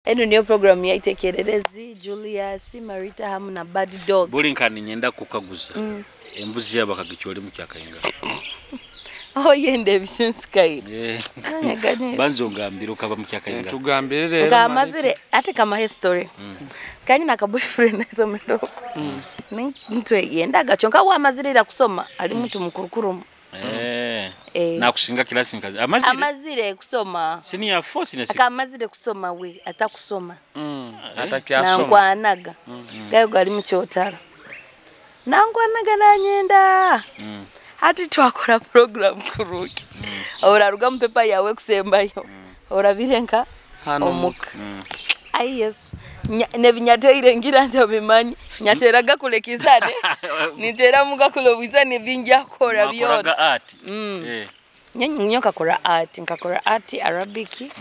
Eno niyo program yaitu Ekyererezi, Julius, Marita hamu na Bad Dog. Buli nkani nyenda kukaguza. Embuzi yabo akagicholi mu kyakainga. Oh yende ebisinsikai. Banzo ngambira okaba mu kyakainga. Tugambire rero. Ngamazire ate kama history. Kani na ka boyfriend asomeroko. Ntwe yendaga kyonka wamazirira kusoma ali muntu mukurukuru. Nakusinga kilasi nkazi. Amazire? Amazire kusoma. Senior 4 senior 6. Akamazire kusoma we atakusoma. Atakyasoma. Nankwanaga. Gayo gali mu kyotara. Nankwanaga nanyenda. Hati twakora program kuruki. Oraruga mu paper yawe kusembayo. Orabirenka omuka. Ai Yesu. Nebinyateire ngira nti obimanyi. Nyateraga kulekizane. Nitera muga kulobizane bingi akora byona. Makoraga art. Nyo kakora art, nkakora art Arabic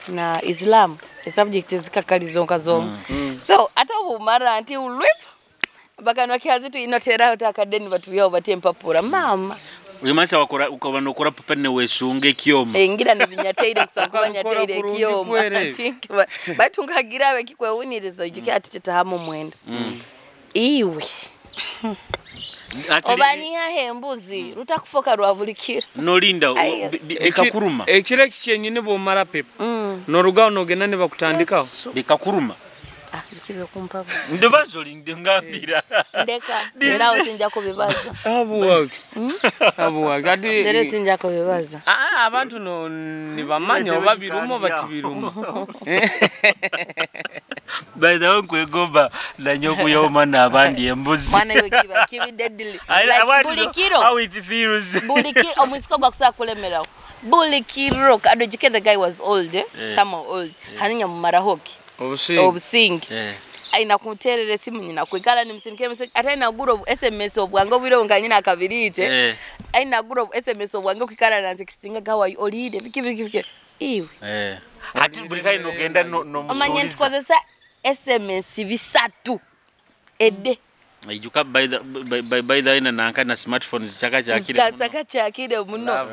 na Islam. The subject zikakali zonka zonka. So ata obumara nti ulwip bakanwa kiazitu inotera utakadeni batu yao batempapura mama. Uyu wakora ukaba nokora papa ne wesunge ekyoma. Ngira nebinyateire kusaba nyateire ekyoma. Tinki batu nkagira bekikwewuniriza ijike ati tetahamu mwenda. Iwe. Obaniha hembuzi rutakufoka rwavulikira. Nolinda bikakuruma. Ekire kyenyine bomara pepa. Noruga nogenda ne bakutandikaho. Bikakuruma. Bikirwe kumpa buzi. Ndibazo linde ngambira. Ndeka. Era otinja kubibaza. Abuwaki. Abuwaki. Ati Ndere tinja kubibaza. Abantu no nibamanya oba birumo batibirumo. By the way nkwegomba nanyo kuyoma n'abandi embuzi. Mwana iwe kiba kibi deadly. Like buli kiro. How it feels. Buli kiro omwisiko gwa kusaba kulemerawo. Buli kiro. Adojike the guy was old, eh? Some old. Haninya mumarahoki. Obusingi. Aina kuterere simu nyina kwikala nimsinike message ata ina guro SMS obwange obwire nga nyina akabirite. Aina guro SMS obwange kwikala na textinga gawa olide biki biki biki. Iwe. Ati buli kai nogenda no Omanye musuliza. ntikozesa SMS bisatu ede. Ijuka by the by the ina nanka na smartphones chaka chakire. Chaka chakire muno.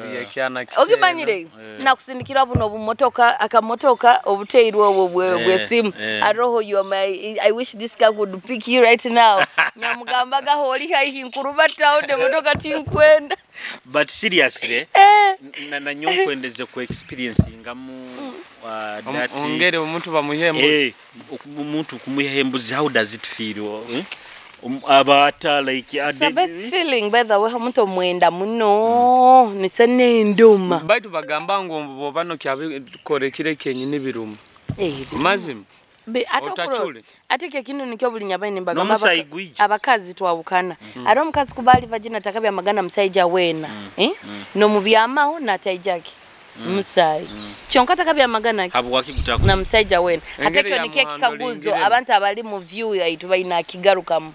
Okimanyire nakusindikira buno obumotoka akamotoka obuteirwe obwo bwesimu. Aroho you are my I wish this guy would pick you right now. Nyamugambaga holi haihi nkuruba town motoka tinkwenda. But seriously na nyonkwendeze ku experience ngamu that ongere omuntu bamuhembu. Omuntu kumuhembuzi how does it feel? Abata like it's the best feeling by the way omuntu omwenda muno nise nenduma baitu bagamba ngo boba no kyabikore kire kenyini birumu mazima ate kino nikyo buli nyabaini mbagamba abakazi twawukana ari omukazi kubali vagina takabya magana musaija wena no mubyamaho nataijaki musayi kyonka takabya magana na musaija wena ate kyo nikyo kikaguzo abantu abali mu view yaitu balina kigarukamu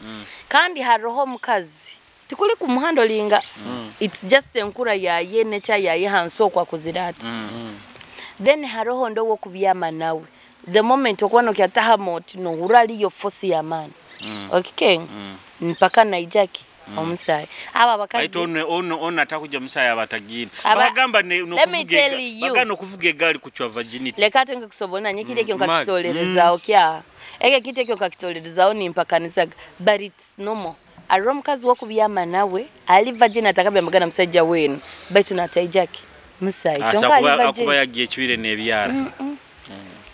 kandi haroho mukazi tikuli ku muhando linga it's just enkura yaye necha yaye hanso kwa kuzirata then haroho ndo kubyama nawe the moment okwano kyataha moti no urali yo force ya man okay mpaka naijaki omusayi aba abakazi aito ono ono atakuja musayi abatagina bagamba no kuvuga bagano kuvuga egali kuchwa virginity leka atenge kusobona nyikire ekyo nkakitolerezaawo kya eke kite ekyo nkakitolerezaawo nimpakanizaga but it's normal ari omukazi wokubyama nawe ali virgin atakabya magana musajja wenu baitu nataijaki musayi kyonka ali virgin akuba yagiye chwire nebyara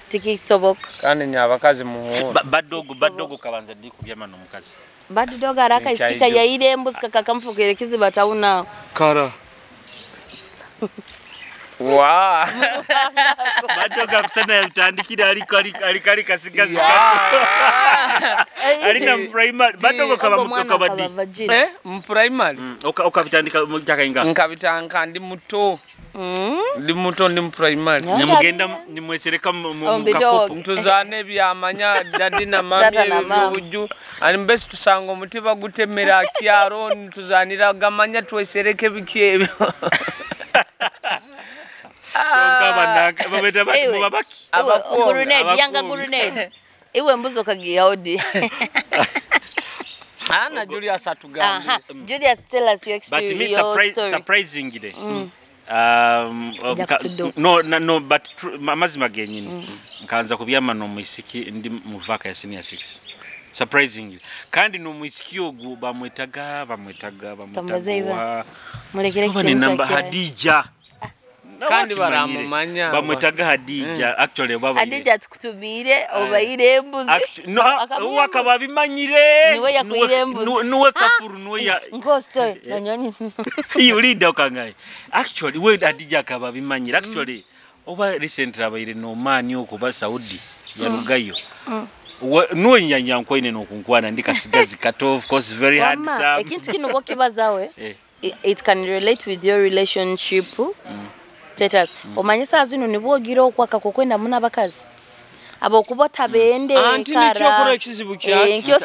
tikisoboka kandi nyabakazi muho badogo kabanza ndi kubyama no mukazi Bad dog araka isikika yaire embuzi kakamfukire kiziba tauna. Kara. Wa. Bad dog akusana yatandikira aliko aliko kasigazi. Alina primary bad dog kaba mutoka badi. Primary. Okabitandika mutaka inga. Nkabitanka ndi muto. Ndi muto ndi primary. Nyamugenda nimwesereka mu kakopo. Ntuzane byamanya daddy na mami ebyobujju. Ani mbesi tusanga omutiba gutemera kyaro ntuzanira gamanya twesereke biki ebyo. Gurunedi yanga gurunedi. Iwe mbuzo kagiya odi. Ana Julius atugambye. Julius tell us your experience. But me surprisingly. No, but amazima genyini nkanza kubyama n'omwisiki ndi mu vaka ya senior 6, surprisingly, kandi n'omwisiki ogu bamwetaga bamwetaga. Tambaze. Bamwetaga. Murekere. Oba ni namba Hadija. Kandi baramumanya. Bamwetaga Hadija actually baba. Hadija tukutumire obaire embuzi. No, uwo akaba abimanyire. Niwe yakwire embuzi. Nuwe kafuru nuwe ya nkosto nanyonyi. Iyo linda ukangaye actually we Hadija akaba abimanyire actually oba recently abaire nomani okuba Saudi yarugayo. Nuwe nyanya nkwaine nokunkwana ndi kasigazi kato, of course very Wamma, handsome. ekintu kino bwokibazawe, Eh. it can relate with your relationship status. Omanye saa zino nibwogira okwaka kukwenda muna abakazi abokuba tabende. Anti nikyokora ekizibu kyaki. Nkyo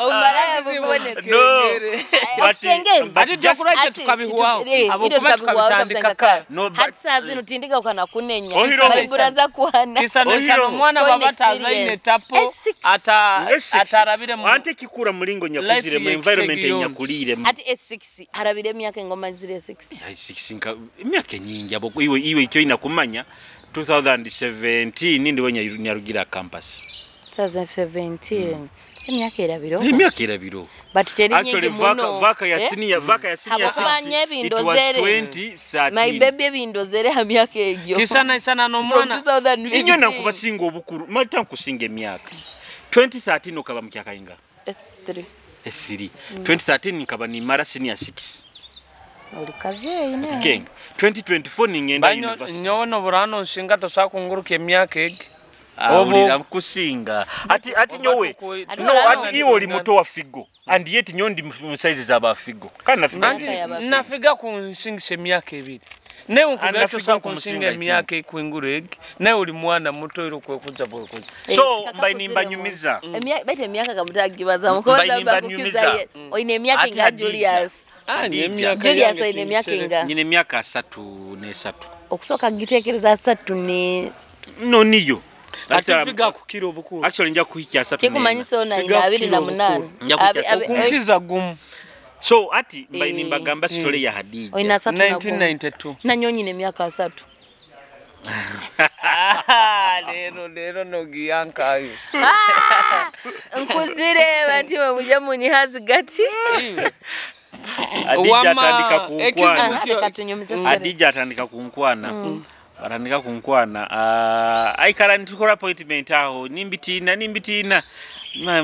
omumalaya bukuboneka. No, but, Okutengere. but Ate just kyokora ekyo Ati, tukabihwaho. Abo Abokuba tukabitandika kare. No, but Hati saa zino tindiga ukanakunenya. Ohiro. Baibura za kuhana. Kisana Ohiro. omwana Toine baba tazaine experience. tapo S6. ata S6. atarabire mu Ante kikura mulingo nyakuzire mu Life environment yekitegeyo. enyakuliremu. Ati S6 arabire emyaka engoma zire 6. Ai, six emyaka enyingi abo iwe icyo ina kumanya 2017 ndiwe nyarugira campus. 2017 emyaka erabire. Emyaka erabiro. But teri Actually nyingi vaka muno. vaka ya Eh? senior, vaka ya senior Habokubanya 6, it was ebindozere. 2013. My baby ebindozere ha myaka egyo. Kisana isana From n'omwana. 2015. Inyo nakubasinga obukulu mata nkusinga emyaka. 2013 okaba mukyakainga S3. S3. 2013 nkaba nimara senior 6. Oli kazi eyine. Kenga 2024 ningenda Banyo university. nyowe noburano nsinga tosakunguruka emyaka egi. Awulira nkusinga ati nyowe. Ati No, olaba ati iwe oli muto wa figo and yet nyo ndi mu size z'aba figo kandi na figo. Anti Emyaka y'abafigo. nafiga kunsingisa emyaka ebiri naye Ah, nkugaito nafiga sakunsinga nkumusinga. Emyaka ekwinguru egi naye oli mwana muto era okwekuza bwekuza. So mbaye nimbanyumiza. Baita emyaka kamutagibaza Mbaye mukoza nimbanyumiza. bakukiza ye. Oyine emyaka Ati nga Hadija. Julius. Hadija. Emyaka Julius yange oyine emyaka tinsere. inga. Nyina emyaka 33. Okusooka giteekereza asatu ne No, niyo. Ate figa kukira obukulu. Actually nja kuhikya 34. Kikumanyisa ona Figa ina abiri na kukira munaana. obukulu. Nja kuhikya Okunkiza gumu. So ati mbaye Eh. nimbagamba story ya Hadija. Oyina 31. 1992. Nanyo nyina emyaka 30. Ah, leero leero nogiyankayo. Nkuzire banti bwe munyihazi gati. Hadija Wama, atandika kunkwana. ekizibu Aha, reka tunyumize story. Hadija atandika kunkwana, atandika kunkwana, aikara nitukora appointment aho nimbitiina nimbitiina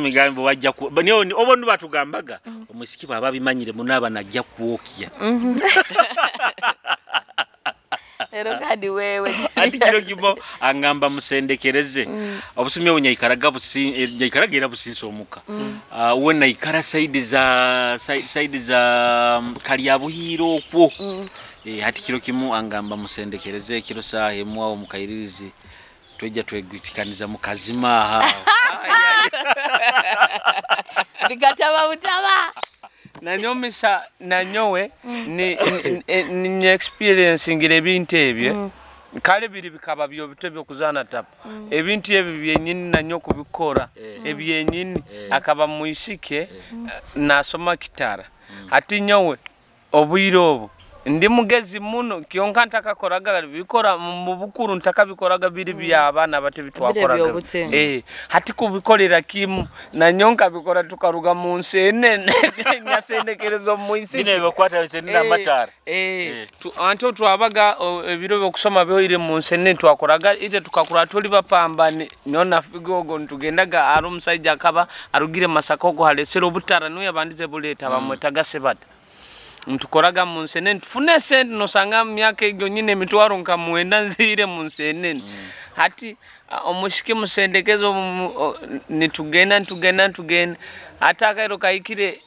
migambo wajja ku niyo obo nibatugambaga omwisiki bwaba bimanyire munaba najja kwokya. Ero kandi wewe. Ati kiro kimo angamba musendekereze obusumi obu nyaikaraga nyaikaraga era businsa omuka. We naikara side za side za Kalyabuhiro okwo. Hati kiro kimu angamba musendekereze ekiro saaha emu awo mukairirizi twejja twegwitikaniza mukazima aha. Bikataba butaba. Nanyomesa nanyowe ni experiencing ebintu ebyo kale biri bikaba byo bito byokuzaana tapu ebintu ebyo byenyini nanyo kubikora ebyenyini akaba muisike nasoma kitara ati nyowe obwire obu ndi mugezi muno kyonka ntakakoraga bikora mu bukuru ntakabikoraga biri by'abaana bato bitwakoraga. By'obute. Hati kubikolera kimu nanyonka bikora tukaruga mu nsi enene nyasendekereza omuisiki. Bino ebikwata nsenina amatara. Anti twabaga ebiro byokusoma byoire mu nsi enene twakoraga ite tukakura tuli bapambane nyo nafiga ogo ntugendaga ari omusajja akaba arugire Masaka ogo halesera obutara niwe yabandize buleeta bamwetaga Sebata ntukoraga mu nsenene tufune esente nosanga mu myaka egyo nyine emitwaro nka 9 nziire mu nsenene hati omushiki musendekeze nitugenda nitugenda nitugenda hati akairo kahikire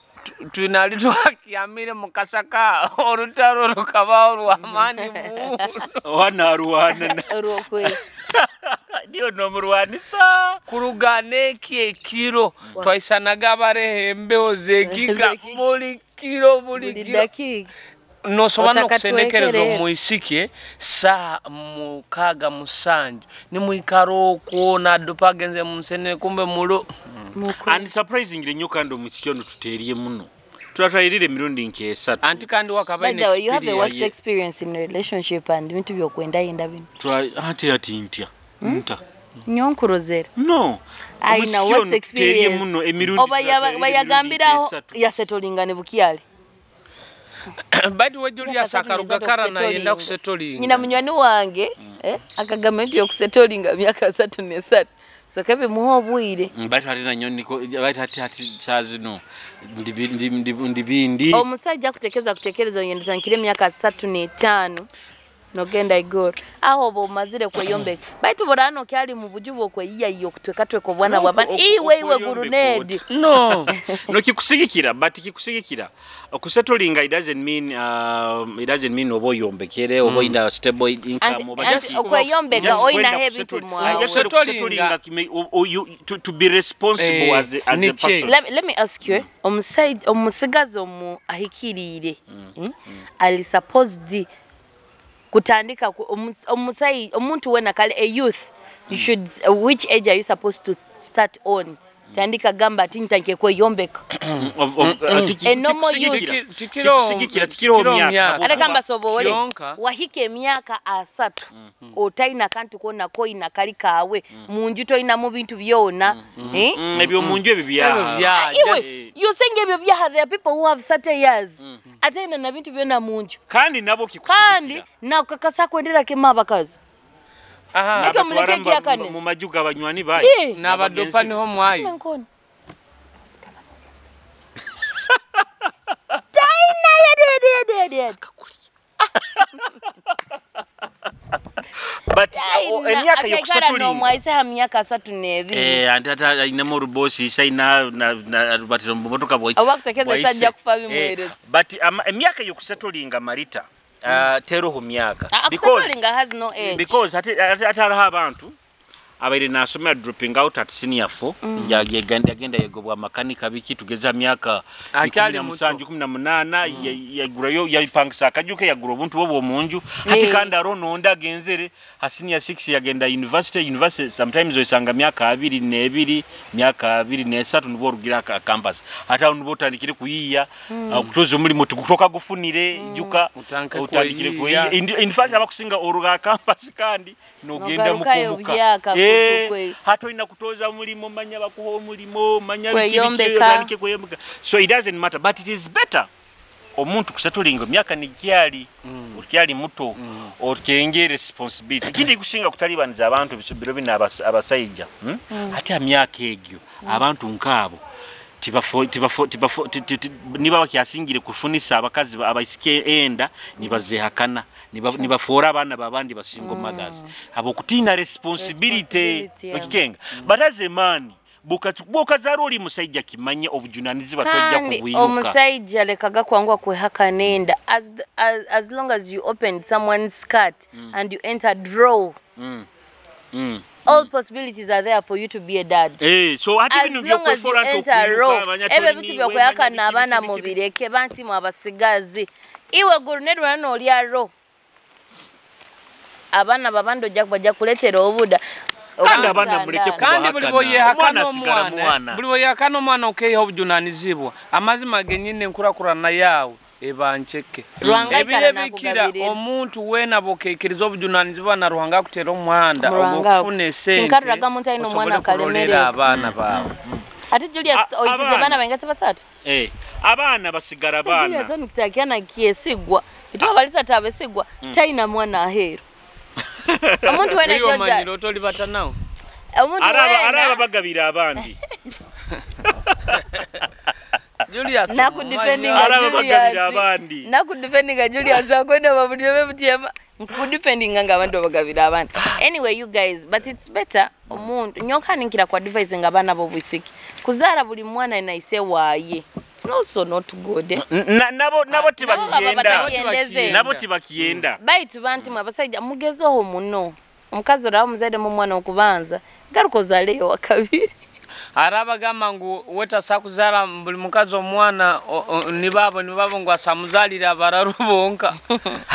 tunali twakyamire mu kasaka orutaro rukabaho rw'amaani muno. Wanaruwana. Orwokwe. Niyo nomurwanisa. Kuruga n'eki ekiro twaisanaga abareha embeho zekika Zekika. buli kiro buli Buli kiro dakika. Nosobola Otakatwekerera. n'okusendekereza omwisiki saa 6 7 nimwikara okwo nadupa agenze mu nsenene kumbe mulo. And surprisingly nyo kandi omwisiki ono tuteerye muno. Turatwayirire emirundi nk'esatu. Anti kandi wakaba By the way, you have the worst Yeah. experience in a relationship and bintu byokwendayenda bino. Ate ati ntya nta Nyonkurozera. No. Aina Omusiki worst ono tuteerye experience. muno emirundi Oba turatwayirire bayagambiraho emirundi nk'esatu. yasetolinga ne bukyali. Baitu we Julius akaruga kara nayenda kusetolinga. Nyina munywani wange akagamba nti okusetolinga myaka 33. So kebe muho obwire. Baitu ate nanyo niko baitu ate ati saa zino ndi bindi. Omusajja kutekereza kutekereza yenda tankire myaka 35. Nogenda igoro. Aho oba omazire kweyombeka. Baitu borano kyali mu bujubu okweyiya iyo kutwekatweka obwana No, bw'abantu. Iwe iwe okweyombeka gurunedi. No. No kikusigikira but kikusigikira. Okusetolinga it doesn't mean oba oyombekere oba ina stable income oba Anti just okweyombeka just oyina kwenda ebintu kusettle- mwawe. I just kusettlinga to be responsible as a person. Let me ask you, omusigazi omu ahikiriire ali supposed kutandika omusai omuntu wena kale a youth you should which age are you supposed to start on? Tandika gamba ati ntanke kweyombeka. A normal youth. Kikusigikira tikiro myaka. Ate kamba sobole wahika emyaka 30 otaina kantu kona koina kali kawe munju toina mu bintu byona. Ebyo munju ebyo bya. Iwe you saying ebyo bya there are people who have 30 years ataina na bintu byona munju. Kandi nabo kikusigikira. Kandi nakakasa kwendera kema abakazi. Aha. Mu majuga abanywani bayi. N'abadopa niho mwayi. Taina ya But emyaka yokusatulinga. Mwaise ha myaka 32. Anti ata ayinamu orubosi isaina na arubatira mu motoka bwa. Oba kutekeza sajja kufa bimwereza. But emyaka yokusatulinga Marita teroho myaka. Because has no age. Because ate hariho abantu abaire nasomera dropping out at senior 4 yagenda yegobwa makanika biki tugeza myaka 17 18 yagurayo yayipangisa akajuke yagura obuntu bwo munju hati kandi arononda agenzere ha senior 6 yagenda university sometimes oyisanga myaka 22 myaka 23 nibo orugira campus hati aho nibo otandikire kuyiya okutoza omulimo tukutoka gufunire juka utandikire kuyiya in fact abakusinga oruga campus kandi nogenda mukumuka hato ina kutoza mulimo manya bakuho mulimo manya kweyombeka. So it doesn't matter but it is better omuntu kusetolinga myaka nikyali okyali muto okenge responsibility kindi kusinga kutalibaniza abantu bisubiro bina abasajja ate myaka egyo abantu nkabo tibafo niba bakyasingire kufunisa abakazi abaisike enda nibazehakana nibafora abana babandi ba single mothers abo kutina responsibility okikenga but as a man bukazaro oli musajja kimanye obujunanizi batojja kubuyiruka. Omusajja lekaga kwangwa kwehakana enda as long as you opened someone's skirt and you entered row. All possibilities are there for you to be a dad. So ati bino byokwefora nti okuyiruka ebyo bintu byokwehakana abaana mubireke banti mu abasigazi iwe gurunedi wano oli aro abaana babandi ojja bajja kuleetera obuda. Kandi abaana muleke kandi buli bweyehakana omwana buli bweyehakana omwana okeeha obujunanizibwa amazima genyine enkurakurana yaawe ebancheke ebire bikira omuntu wena bokeikiriza obujunanizibwa na Ruhanga akutera omuhanda ogwokufuna esente osobole kulolera abaana baawe. Ate Julius oikize abaana bangati basatu? Abaana basigara abaana. Julius onukitakiana kiesigwa itwabalisa tabesigwa taina mwana aheru. Omuntu wena joja otoli batanao. Omuntu wena araba bagabira abandi. Julius nakudefendinga Julius. Nakudefendinga Julius akwenda babuteme butema. Nkudefendinga nga abantu bagabira abandi. Anyway you guys, but it's better omuntu nyonkaninkira kwa advising abaana bo bwisiki. Kuzara buli mwana inaise waye. It's also not good. Nabo tibakiyenda. Nabo tibakiyenda. Baitu banti mwe abasajja mugezeho muno. Omukazi orawo muzaire mu mwana okubanza garuka ozaleyo wakabiri. Arabagamba ngu wetasa kuzara buli mukazi omwana nibabo ngu asamuzalira abararu bonka.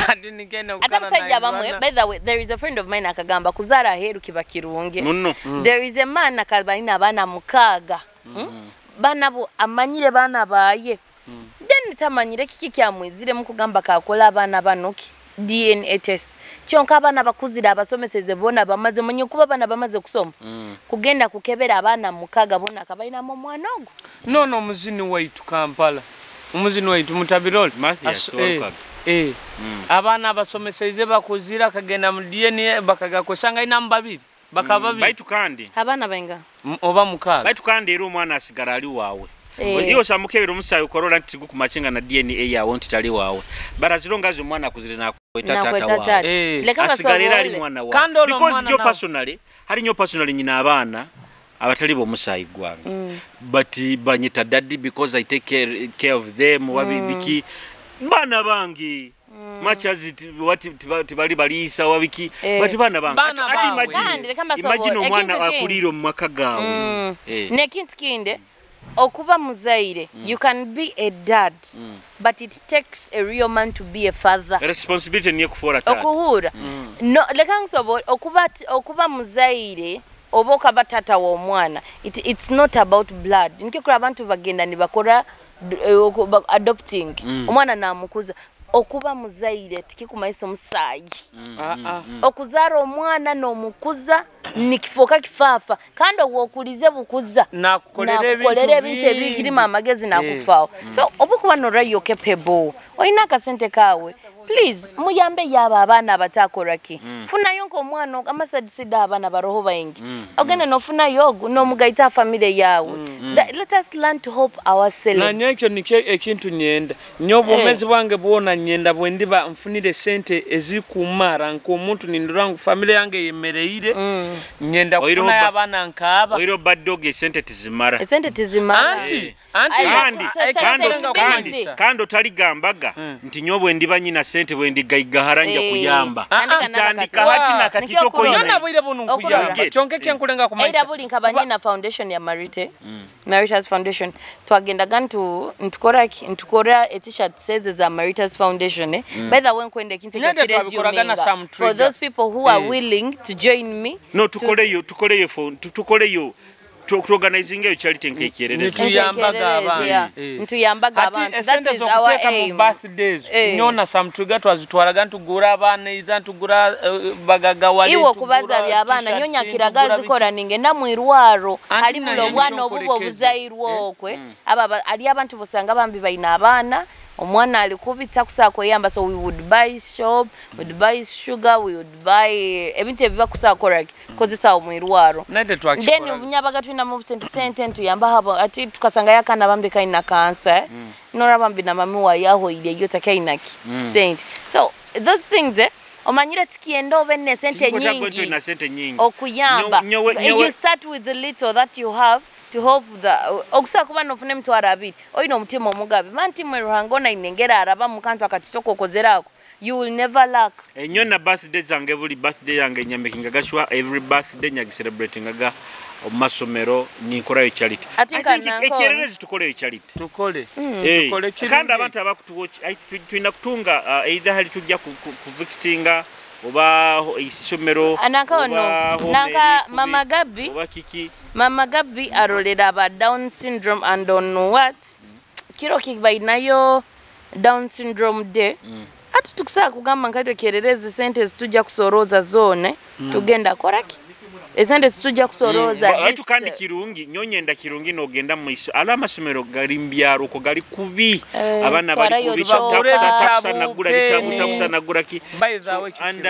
Ati nigenda kukana. Ate abasajja bamwe, by the way, there is a friend of mine akagamba kuzara aheru kiba kirungi. There is a man akabalina abaana 6. Bana bo amanyire bana baye. Tutamanyire kiki kyamwiziremu kugamba kakola abaana banoki DNA test. Kyonka abaana bakuzire, abasomeseze bona bamaze munye kuba abaana bamaze kusoma. Kugenda kukebera abaana mukaga bona akabainamu omwana ogwo. Nono omuzini waitu Kampala, omuzini waitu Mutabiroli. Mathias Walukaga. Abaana abasomeseize bakuzira, akagenda mu DNA bakagakozesa inamu babiri, bakaba babiri. Baitu kandi abaana bainga oba mukaaga. Baitu kandi era omwana asigara ali waawe. Iyo samukebera omusayi ukorola nti tigukumachinga na DNA yawe nti tali waawe. Baraziro ngazi omwana akuzire nakweta tata waawe. Leka Asigara era ali mwana waawe. Kandi ono Because omwana nyo nawe. personally, hari nyo personally nyina abaana abatali bomusayi gwange. But banyita daddy because I take care of them, wabi biki bana bangi. Much as it what tibali balisa wabiki but bana bangi. Bana Ati bawe. Kandi leka mbasobo, imagine omwana ekintu kindi. akulira mu maka gaawe. N'ekintu kindi, okuba muzaire, you can be a dad, but it takes a real man to be a father. Responsibility niye kufuora tata. Okuhura. No, leka nsobo, okuba muzaire oba okaba tata w'omwana, it's not about blood. Nikyo abantu bagenda nibakora adopting. Omwana namukuza. Okuba muzaire tikikumaisa omusaayi. Okuzaara omwana n'omukuza nikifuuka kifafa, kandi obwokulize bukuza Nakukolera ebintu nakukolera ebintu ebikirimu bingi. amagezi nakufaawo. So oba okuba norayo capable, olina akasente kaawe, please muyambe yaba abaana abatakoraki. Funayo nk'omwana amasadisida abaana baroho baingi. Ogenda nofunayo ogu n'omugaita family yawe. Let us learn to help ourselves. Nanye ekyo nikyo ekintu nyenda. Nyo obwomezi bwange bwona nyenda bwe ndiba nfunire sente ezikumara nk'omuntu nindora ngu family yange yemereire. Nyenda Oiroho kufunayo abaana nkaaba. Oiroho bad dog esente tizimara. Esente tizimara. Anti, anti, Kandi, anti, kandi, kandi otaligambaga nti nyo bwe ndiba nyina sente bwe ndigaigahara nja kuyamba. Tandika hati na kati Nikyo toko kurora. ine. Nyona bwire bunu Okurora. nkuyamba. Kyonke kyenkulenga ku maisha. Eira buli nkaba nyina foundation ya Marite. Maritas Foundation. Twagendaga ntukora ki? Ntukora t-shirt seze za Maritas Foundation. By the way, nkwende ekintu Nende ekyo twabikoraga na kiresuminga. Sam For Trigger. those people who are willing to join me. No, tukoleyo, tukoleyo phone, tukoleyo tuorganizinga eyo charity nkekyerereza. Ntuyambaga abantu. Ntuyambaga Ati abantu. That esente is our z'okuteeka mu aim. birthdays, nyona Sam Trigger twazitwalaga ntugura abaana, iza ntugura bagagawale, Iwe okubaza ntugura by'abaana, t-shirts, nyonya kiraga ntugura zikora biki. ningenda mu irwaro. Anti Hali naye mulo obwana nyo obubo nkolekeze. obuzairwa okwe. Aba ali abantu bosanga bambi balina abaana. Omwana ali kubita kusaako yamba, so we would buy shop, we would buy sugar, we would buy ebintu ebiba kusaako like kozesa mu irwaro. Nate twakikola. Then bunyabaga tulina mu sente sente ntuyamba habo ati tukasanga yakana bambi kaina cancer. Nora bambi na mami wa yaho ile yo takaina ki sente. So those things omanyira tikienda obe ne sente nyingi. Na sente nyingi. Okuyamba. You start with the little that you have to hope the okusa kuba nofune mtwara abiri oyina omutima omugabe manti mwe ruhango na inengera araba mukantu akatitoko kozerako, you will never lack. Enyo na birthday zange buli birthday yange nyamakinga gashwa every birthday nyagi celebrating aga omasomero ninkorayo charity. Ati I think nka nanko. ekyererezi tukoleyo charity. Tukole. Tukole kirungi. Kandi abantu abakutuwatch, tulina kutunga either hali tujja ku visitinga oba isomero Anaka oba ono, home nanka eri kubi, Mama Gabi. oba kiki. Mama Gabi arolera aba Down syndrome and on what kiro kibainayo Down syndrome day. Ati tukusaba kugamba nkaitwe kyererezi sente zitujja kusoroza zone, tugenda koraki esente zitujja kusoroza Atu kandi kirungi nyonyenda kirungi nogenda mu iso ala amasomero gali mbyaro ko gali kubi. Abana bali twarayo kubi, tubagure takusa bitabu, nagura bitabu, peni. takusa nagura ki. By the So, way, and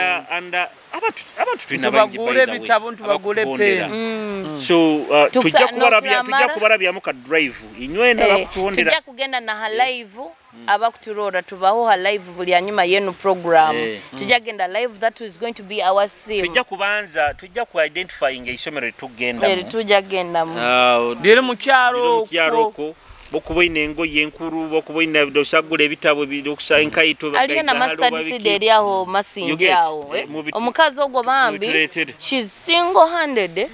abantu tulina bangi by Tubagure the way, bitabu, tubagure abakutondera. peni. So Tuksa- tujja no, kubarabyamu ka drive inywena bakutondera. Tujja kugenda na live abakuturora tubaho ha live buli anyuma yenu program. Tujja genda live, that is going to be our sim. Tujja kubanza, tujja ku identifying isomero litugenda mu. Tujja genda mu. Liri mu kyalo Liri mu kyalo okwo. okwo. Bokuba engoye enkulu, bokuba osagula ebitabo okusa enkaito, Aliyo na bagaita mustard halo, seed babiki. eri aho You Masindi get, awo, Omukazi ogwo bambi, mubituleetere. she's single handed,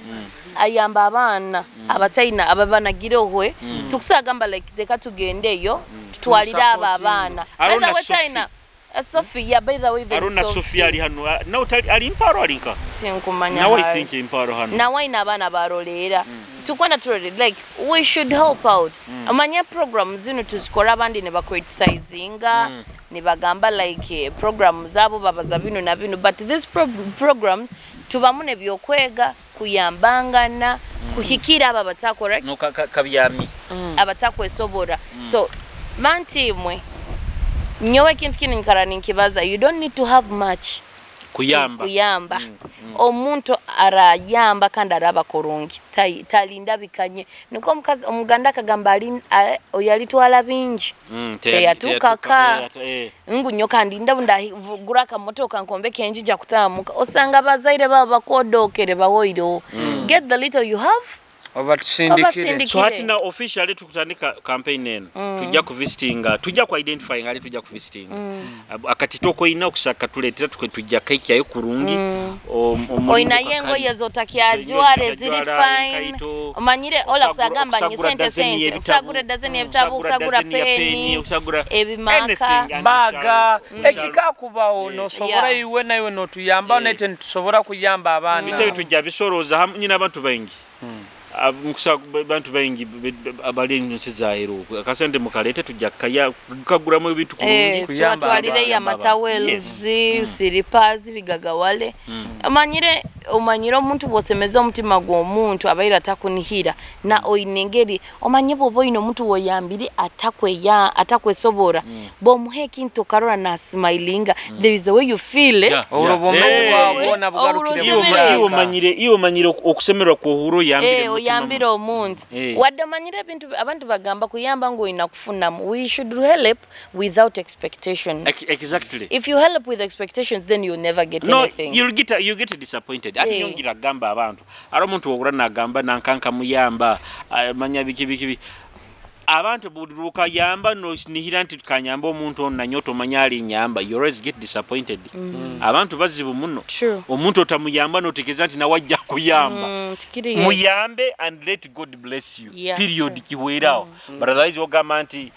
ayamba abaana abatalina ababanagira ohwe. Tukusagamba like leka tugende eyo, tutwalire abo abaana. By the Arona way, Sophie. China, Sophie, yeah, by the way, even Arona Sophie. Sophie ali hano. Nawe ali mparo alinka? Sinkumanya Nawe I hali. think mparo hano. Nawe ayina abaana baroleera. Tukwenda turore like we should help out. Amanya program zino tuzikora abandi ne bacriticinga, ne bagamba like program zabo babaza bino na bino, but these programs tubamu ne byokwega kuyambangana kuhikira aba batakora no kabyami abatakwesobora. So manti mwe nyowe kintu kini nkara ninkibaza, you don't need to have much kuyamba. Omuntu arayamba kandi araba kurungi talinda bikanye niko omukazi omuganda akagamba oyalitwala bingi teyatukaka ngu nyoka ndinda ndagura akamotoka nkombeke enju ja kutamuka osanga bazaire baba bakodokere bawoiro. Get the little you have obatusindikire. So hati na officially tukutandika campaign eno. Tujja ku visitinga, tujja ku identifying ali tujja ku visitinga. Akatitoko ina okusaka tuleetera tujja keki ayo kurungi. Oina yengo yezotakyajware ziri fine. Omanyire ola kusagamba ni sente sente. Okusagura dazeni ebitabu, okusagura peni, ebimaka, baga. Ekikakubawo nosobora iwe nawe notuyamba nete ntusobora kuyamba abaana. Biteyo tujja bisoroza nyina abantu baingi. Bantu baingi abali nsi zaero akasente mukalete tujja kaya kaguramu ebintu kurungi kuyamba twalire ya matawels, silipazi bigagawale. Omanyire omuntu bwosemeza omutima gw'omuntu abaira takunihira na oinengeri omanye bobo ino omuntu woyambire atakweya atakwesobora bomuhe ekintu karora na smilinga. There is the way you feel it. Iyo manyire okusemerwa kuhuro yambire oyambire omuntu. Wadde manyire ebintu abantu bagamba kuyamba ngo inakufunamu. We should help without expectations. Exactly. If you help with expectations then you'll never get anything. No, you get disappointed. Ati nyongira gamba abantu. Ari omuntu wogura nagamba nankanka muyamba manya biki biki. Abantu buruka yamba no nihira nti kanyamba omuntu on nanyoto manyali nyamba, you always get disappointed. Abantu bazibu muno. Omuntu otamuyamba notekeza nti nawajja kuyamba. Muyambe and let God bless you. Yeah, period kiwerawo. But otherwise ogamba nti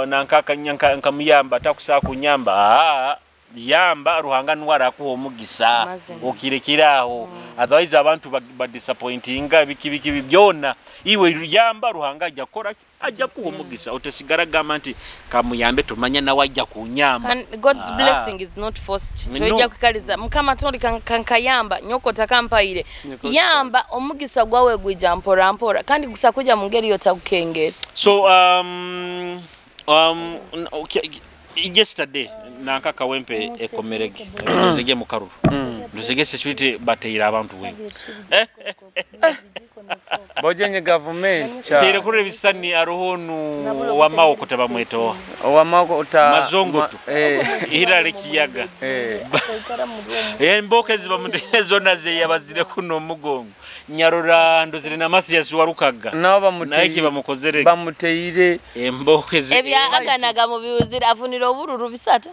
nankaka nyanka muyamba takusa kunyamba. Yamba ruhanga nwara kuho omugisa okirekeraho. Otherwise abantu ba disappointinga biki biki byona. Iwe yamba ruhanga ajja kora ajja kuho omugisa otesigara gamba nti kamuyambe tumanya nawe ajja kunyamba. God's blessing is not forced. Tojja kukaliza mukama toli kankayamba nyoko takampaire. Yamba omugisa gwawe gwija mpora mpora kandi gusakuja mungeri yotakukengera. So okay, yesterday nanka Kawempe ekomerege nzege mukaruru nzege security bateira abantu we bojenye government cha tere kure bisani arohonu wa mawoko tabamweto wa mawoko ta mazongo tu ihirale kiyaga emboke ziba mutezo naze yabazire kuno mugongo nyarora ndozire na Mathias Warukaga nabo naye kibamukozere bamuteire emboke zi ebya aganaga mu biuzira afunira obururu bisatu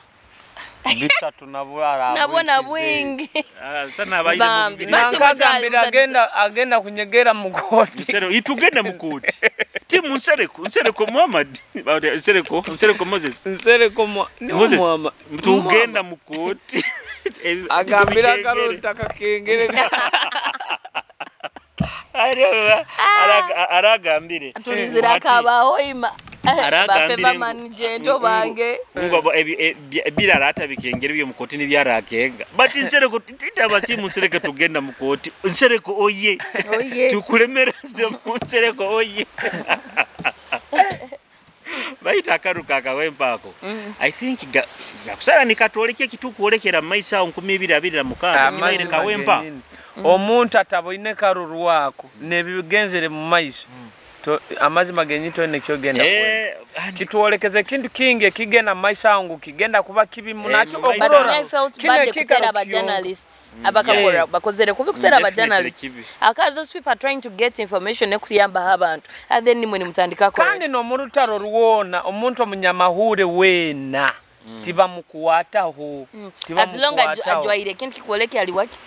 bisatu nabwara nabona bwingi sana abaire mu agenda kunyegera mukoti nsero itugenda mukoti timu nsereko Muhammad nsereko Moses nsereko Moses tugenda mukoti agambira karota kakengere aragambire tulizira kabaho ima bafeva manjento bange ngo birara atabikengera byo mukoti ni byarakenga but nsereko titaba timu nsereko tugenda mukoti nsereko oye tukulemera nsereko oye baita akaruka akawempako. I think gakusara nikatoleke kitukuolekera maisa 2026 imaire Kawempa omuntu ataboine karurwako nebigenzere mu maiso amazima genyito nekyogenda kituolekeze kintu kingi kigenda maisha yangu kigenda kuba kibi munacho okurora kine kikera ba journalists abakakora bakozere kubi kutera ba journalists aka those people are trying to get information ekuyamba abantu and then nimwe nimutandika ko kandi no murutaro ruwona omuntu omunyamahure wena tibamukuwataho as long as ajwaire kintu kikoleke aliwaki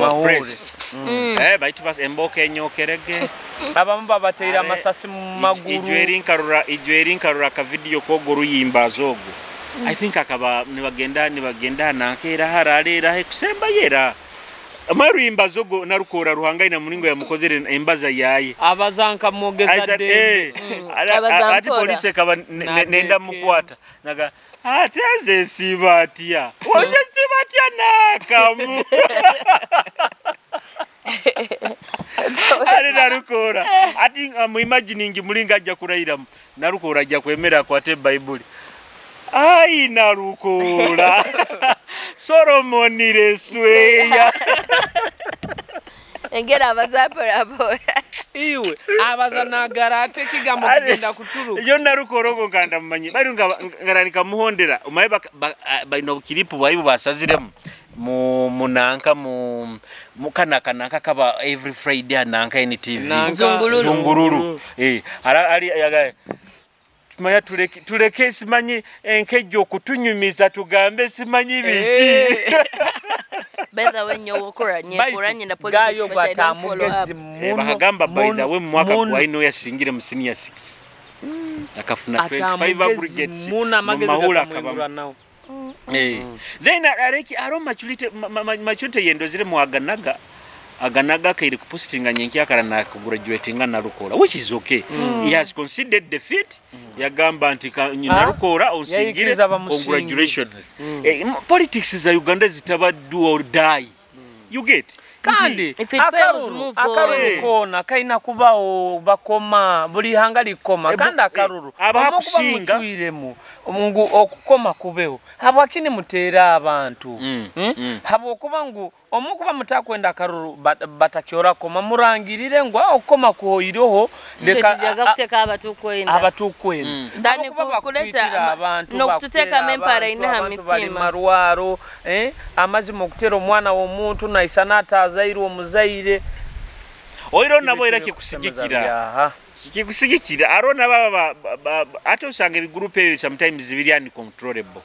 wa press baitu bas emboke enyokerege abamu babateira amasasi mu maguru ijweri nkarura ka video kogo ruyimba zogo. I think akaba nibagenda nankera haralera kusemba yera Amaru imbazogo narukora ruhangaina muningo yamukozere embaza yaye. Abazanka mwogeza dembe. Ati polisi kaba nenda mukwata. Naga ateze sibatia. Waje sibatia nakamu. Ali narukora. Ati I'm imagining mulinga ajja kurairamu. Narukora ajja kwemera akwate Bible. Ai narukora. Solomon resweya. Engera abazapora bora. Iwe abazanagara ate kigambo kugenda kuturuka. Yo narukora nganda mumanyi. Bari ngaranika muhondera. Umaye baino kilipu baibu basaziremu. Mu munanka mu mukana kananka kaba every Friday nanka NTV. Zungururu. Zungururu. Ali maya tuleke simanyi enkejo kutunyumiza tugambe simanyi biki. By the way nyokora nyekoranye na politics but I don't follow up. Bakagamba by the way mwaka gwaino yasingire mu senior 6. Akafuna 25 aggregates. Mu mahula kaba. Then areki aro maturity maturity yendozire mu aganaga aganaga kairi kupostinga nyenki akara na kugraduatinga narukora, which is okay. He has considered defeat. Yagamba nti narukora onsingire congratulations. Politics za Uganda zitaba do or die. You get kandi akaruru kona kaina kubao bakoma buli hanga likoma kandi akaruru abakusinga mucwiremu mungu okukoma kubeho habwakini mutera abantu habwokuba ngu omukuba mutakwenda akaruru batakyora koma murangirire ngu okukoma kuhoiroho leka kuteka abatukwenda ndani kuleta abantu no kututeka mempara ina mitima marwaro amazima okutera omwana w'omuntu naisana atazairu omuzaire oiro nabo era kikusigikira kikusigikira arona baba ate usanga ebigroup ebyo sometimes biri uncontrollable.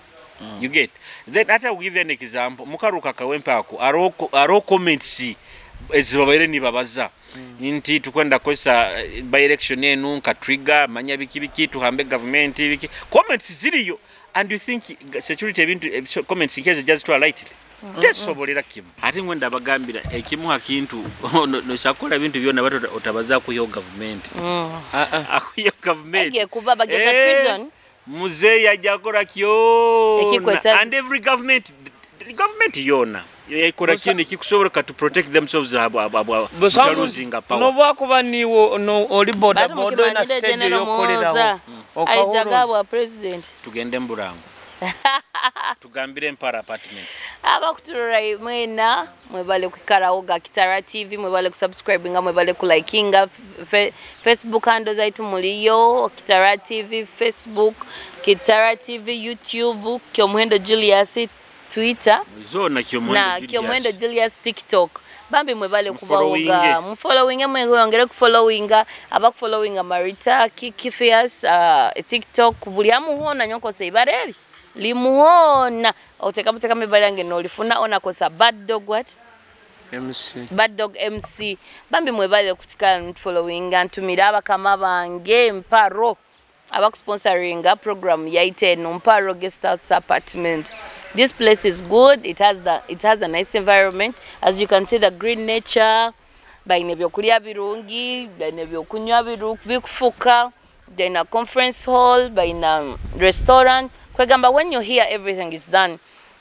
You get then ata will give you an example mukaruka kawempa ako aro comments ezibabaire ni babaza nti tukwenda kosa by election enu nka trigger manya biki biki tuhambe government biki comments ziriyo and you think security ebintu comments nkezo just to lightly tesobolera kimu ate ngwenda abagambira ekimu hakintu no shakola bintu byona bato otabaza ku yo government akuyo government agiye kuba bageta prison muzeyi ajakora kyo and every government yona yakora kintu kikusobola to protect themselves abo losing power no bwakuba niwo no oli boda boda na stage yokoleraho aijagabwa president tugende mburango tugambire Mpara apartment abakuturora mwena mwebale kwikarawo ga Kitara TV mwebale kusubscribinga mwebale kulikinga Facebook handle zaitu muliyo Kitara TV Facebook Kitara TV YouTube Kyomuhendo Julius Twitter zona Kyomuhendo na Kyomuhendo Julius TikTok bambi mwebale kubawoga mufollowinga mwongere kufollowinga abakufollowinga Marita Kikifias TikTok buli amuhona nyokose ibareri limuona oteka muteka mibalange nolifuna ona kosa bad dog what MC bad dog MC bambi mwebale kutikana following antumira abakama bange Mparo abakusponsoringa program yaiteno Mparo Guest House Apartment. This place is good. It has a nice environment, as you can see the green nature baine byokulya birungi baine byokunywa bikufuka baina conference hall baina restaurant kwegamba when you hear everything is done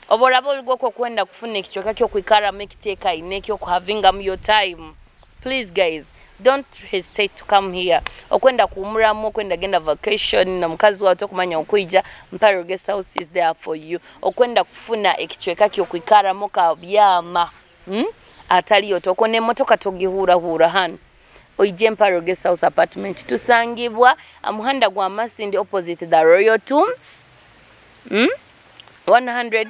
oborabo olugoko kwenda kufuna ekichoka kyo kwikara mekiteka inekyo kuhavinga your time. Please guys, don't hesitate to come here. Okwenda kuumuramu okwenda genda vacation na mukazi wato kumanya okuija Mparo Guest House is there for you. Okwenda kufuna ekichweka kyo kwikara moka byama ataliyo tokone motoka togihura hura han oije Mparo Guest House Apartment tusangibwa amuhanda gwa Masindi opposite the Royal Tombs 100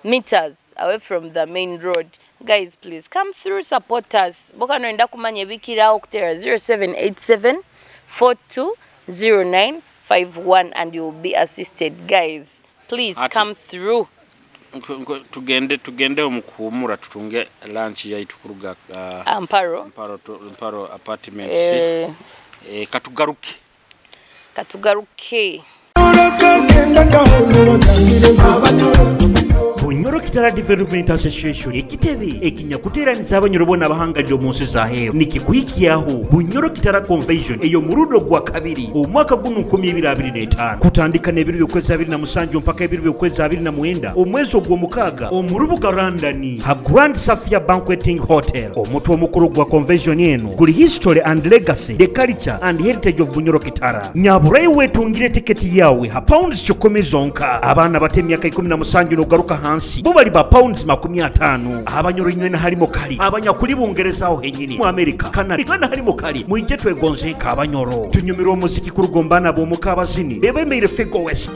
meters away from the main road. Guys, please come through, support us. Boka noenda kumanya ebikirawo kutera 0787 420951 and you will be assisted. Guys, please come through. Tugende omukuhumura tutunge lunch yaitu kuruga Mparo Apartments. Katugaruke. Bunyoro Kitara Development Association ekitebe ekinyakuteeraniza abanyoro boona abahangalire omu nsi zaheeru nikikuhikyaho Bunyoro Kitara Convention ey'omurundo gwa kabiri omwaka guno 2025 kutandika n'ebiro by'okwezi 27 mpaka ebiro by'okwezi 29 omwezi ogw'omukaaga omu rubuga London ha Grand Safia Banqueting Hotel. Omutwe omukuru gwa convention eno guli History and Legacy, the Culture and Heritage of Bunyoro Kitara. Nyaburai wetungire tiketi yawe ha pounds 10 zonka. Abaana bato emyaka 17 n'ogaruka hansi bo bali ba pounds 50. Abanyoro inywena harimo kali abanyakuli Bungereza aho henyini mu Amerika, Canada inywena harimo kali mwije twegonze nk'abanyoro tunyumirwa omuziki kurugombana b'omuka abazini bebemeire Figo West,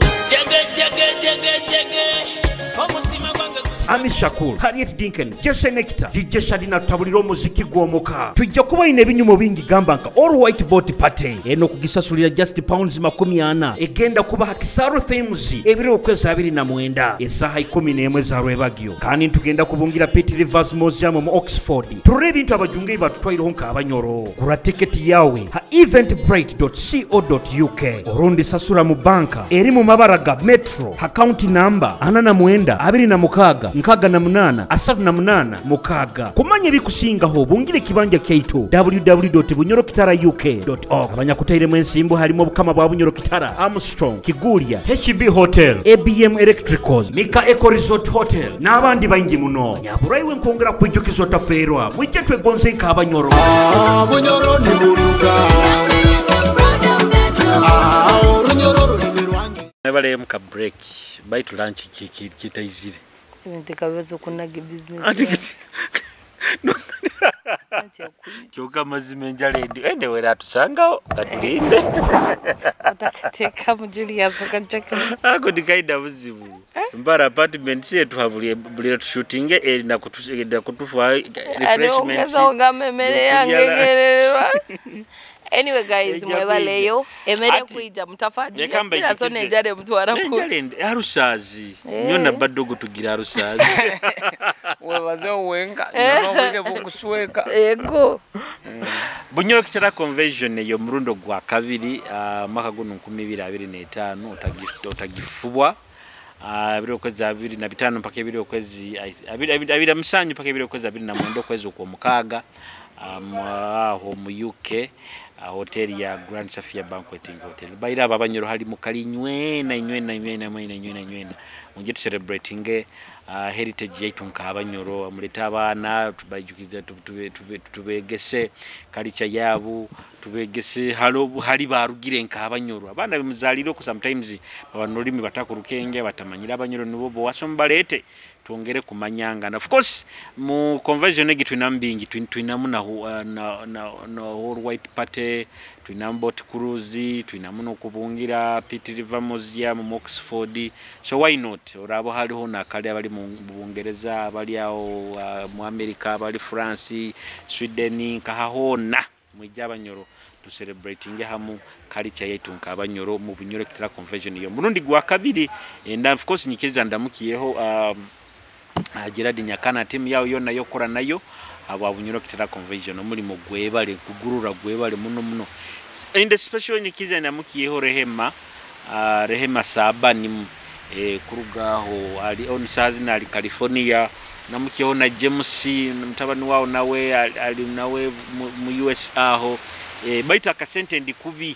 Ami Shakur, Harriet Dinkins, Jesse Nectar, DJ Shadina tutabulira omuziki gw'omuka. Tujja kuba ine ebinyumo bingi gamba nka All White Boat Party eno kugisasulira just pounds 40. Egenda kuba Hakisaru Themes ebiro okwezi 29 esaha 11 za rwebagyo. Kandi tugenda kubungira Pitt Rivers Museum mu Oxford turore ebintu abajunge batutwaireho nk'abanyoro. Gura tiketi yawe ha eventbrite.co.uk orundi sasura mu banka eri mu mabara ga Metro account number 49 26 68 38 6. Kumanya ebikusingaho bungire kibanja kyaitu www.bunyorokitarauk.org. Abanyakutairemu ensimbu harimo obukama bwa Bunyoro Kitara, Armstrong, Kiguria, HB Hotel, ABM Electricals, Mika Eco Resort Hotel n'abandi baingi muno. Nyaburaiwe nkongera kwijukiza otaferwa mwije twegonze nk'abanyoro. Bunyoro ni buruga. Nebale muka break baitu lunch kitaizire. Nitikawezo kunaga business. Kyoka mazima enjala endi anyway atusangawo katulinde. Utakateka mu Julius ukacheka. Ako ndikaida buzibu. Mbara apartment yetu habuli buli tushootinge na kutufa refreshment. Ongeza emere yange gererwa. Anyway guys, mwebaleyo emere kuija mutafaji kila sone njare mutwara ku njare arusazi nyona badogo tugira arusazi webaze wenka nyona bwire bukusweka yego. Bunyoro Kitara Convention eyo murundo gwa kabiri mwaka guno 2025 otagifubwa ebiro kwezi 25 mpaka ebiro kwezi 27 mpaka ebiro kwezi 29 kwezi okwo mukaaga aho mu UK hotel ya Grand Safia Banqueting Hotel. Baira abanyoro hali mukali nywena nywena nywena nywena nywena nywena muje tu celebrating heritage yaitu nk'abanyoro muleta abaana tubajukiza tubegese culture yabo tubegese halo hali barugire nk'abanyoro abaana bemuzaliro ku sometimes abanolimi batakurukenge batamanyira abanyoro nibo bo wasombalete twongere kumanyanga. Of course mu conversion egi twina mbingi twinamu na All White Party, twinamu boat cruise, twinamu n'okubungira Pitt Rivers Museum mu Oxford. So why not orabo haliho nakali abali mu Bungereza, abali awo mu America, abali France, Sweden, kahahona mwijja abanyoro to celebrating hamu culture yetu nk'abanyoro mu Bunyoro Kitara Convention yo murundi gwa kabiri. And of course nyikiriza ndamukiyeho Gerard Nyakana team yao yonna yokora nayo abo Bunyoro Kitara Convention omulimo gwebale kugurura gwebale muno muno. And special nyikiriza ndamukiyeho Rehema Rehema Saba ni kurugaho ali on sazi ali California. Namukiyeho na James mtabani wao nawe ali nawe mu US aho baita akasente ndikubi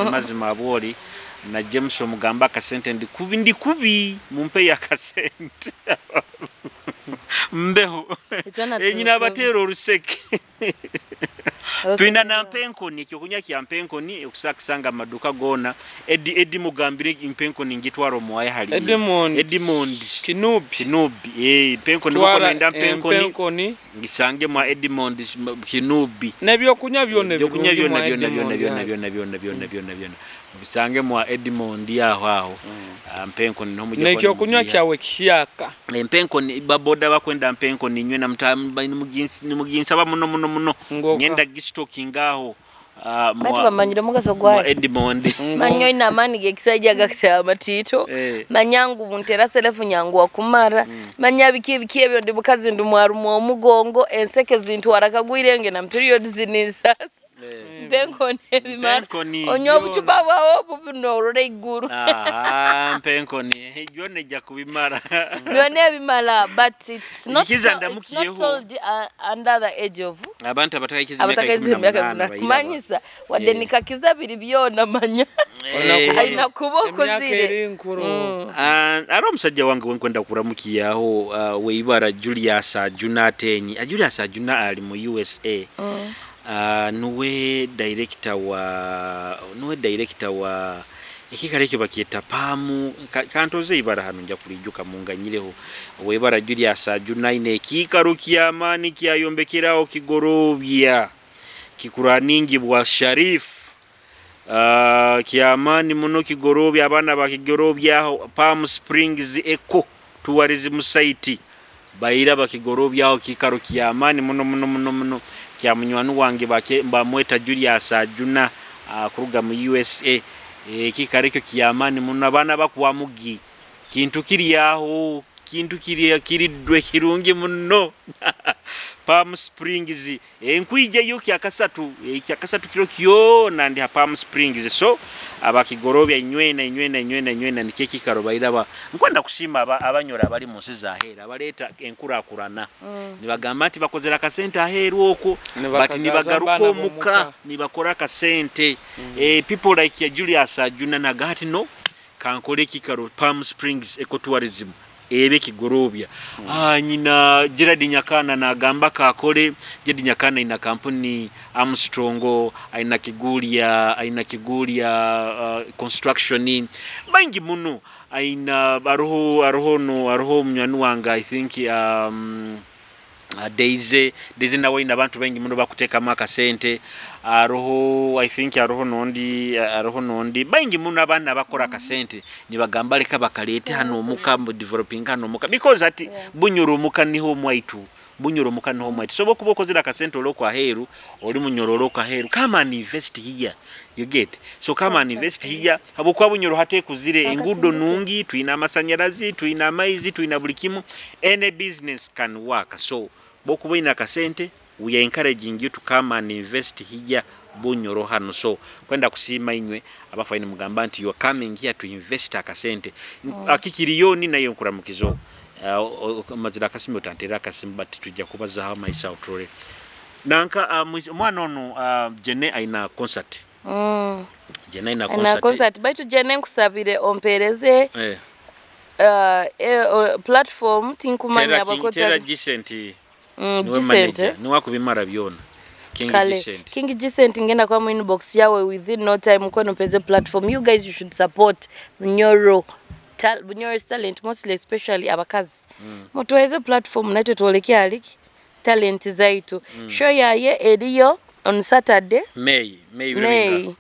mazima aboli na James omugamba akasente ndikubi mumpe yakasente mbeho enyina abatera oluseke twina na mpenkoni ekyokunywa kya mpenkoni okusanga amaduka gona Edi mugambire mpenkoni ngitwaro muwaye hali Edmond Kinubi mpenkoni mukonenda mpenkoni ngisange mwa Edmond Kinubi nebyokunywa byona byona bisange mwa Edmond aho aho mpenkoni no mujye nekyokunywa kyawe kiyaka mpenkoni baboda bakwenda mpenkoni nywe na mutamba nimuginsa ba muno muno muno ngenda gistoking aho batu bamanyire mugaso gwa Edmond manyo ina amani gekisajja gakita matito manyangu buntera selefu nyangu akumara manya biki biki ebyo ndi bukazi ndi mwarumu omugongo enseke zintu arakagwirenge na period zinisasa Mpenkoni ebimara. Mpenkoni, Onywa obucupa bwawe obu buno iguru. Ah, mpenkoni byonna ejja kubimara. Byonna ebimala, but it's not, Nkiza so, it's not ndamukiyeho. sold under the age of Abantu abatakakiza emyaka abatakazi emyaka 18 bayiraba. kumanyisa wadde nikakiza biri byona manya alina kuba Emyaka okuzire. eri nkuru. Ah, ari omusajja wange wenkwenda kuramukiyaho weibara Julius Ajuna Atenyi. Julius Ajuna ali mu USA. Nuwe director wa ekikalo ekyo bakyeta Paamu kantoze ibara hano nja kulijuka munganyireho. Webara Julius Ajuna ine ekikalo kyamaani kyayombekeraho Kigorobya kikuraningibwa Sharif. Kyamaani muno Kigorobya, abaana ba Kigorobya aho Palm Springs Eco Tourism Site baira bakigorobyaho kikaro kyamaani muno muno muno muno kya munywani wange bamweta Julius Ajuna kuruga mu USA. Ekikaro ekyo kyamaani muno, abaana bakuwa mugi kintu kiri aho, kintu kiri kiriddwe kirungi muno. Palm Springs enkwijayo kyakasatu, kyakasatu kiro kyona ndi ha Palm Springs. So abakigorobya inywena inywena inywena inywena nikyo ekikaro bairaba. Nkwenda kusiima abanyora abali mu nsi zaheera abaleeta enkurakurana, nibagamba nti bakozera akasente aheeru okwo but Nibakagaza nibagaruka abaana omuka b'omuka. Nibakora akasente. People like ya Julius Ajuna nagati no kankole ekikaro Palm Springs Ecotourism ebe Kigorobya. Nyina Gerard Nyakana nagamba kakole. Gerard Nyakana ina kampuni Armstrong, aina Kigulia, aina Kigulia construction bangi muno aina aroho aroho no aroho munywani wange, I think Daisy, Daisy nawe ina abantu bengi muno bakuteekamu akasente. Aroho, I think aroho nondi, aroho nondi bangi muno abaana bakora akasente nibagamba leka bakaleete hano omuka mu developing hano omuka, because ati Bunyoro omuka niho omwaitu, Bunyoro omuka niho omwaitu. So bokuba okozera akasente olwokwaheeru oli Munyoro olwokwaheeru, come and invest here, you get? So come and invest here habwokuba Bunyoro hateekuzire, enguudo nungi, tuyina amasanyalazi, tuyina amaizi, tuyina buli kimu, any business can work. So bokuba oyina akasente, we are encouraging you to come and invest here Bunyoro hano. So kwenda kusiima inywe abafaini mugamba nti you are coming here to invest akasente. Akikiriyoni nayo nkuramukizo. Mazira akasimu otantera akasimu, but tujja kubazaho amaiso awo turole nanka omwana ono Jene aina concert. Jene aina Na concert. Concert baitu Jene nkusabire ompereze platform tinkumanya. Tera King, Tera Abakota Gicent niwe Gicent. Manager niwe akubimara byona, King Kale Gicent. King Gicent, ngenda kwa mu inbox yawe within no time kweno mpeze platform. You guys, you should support Bunyoro Bunyoro's talent, mostly especially abakazi. Mutuweze platform naitwe tuolekea aliki talent zaitu. Show yaye eriyo on Saturday. May. May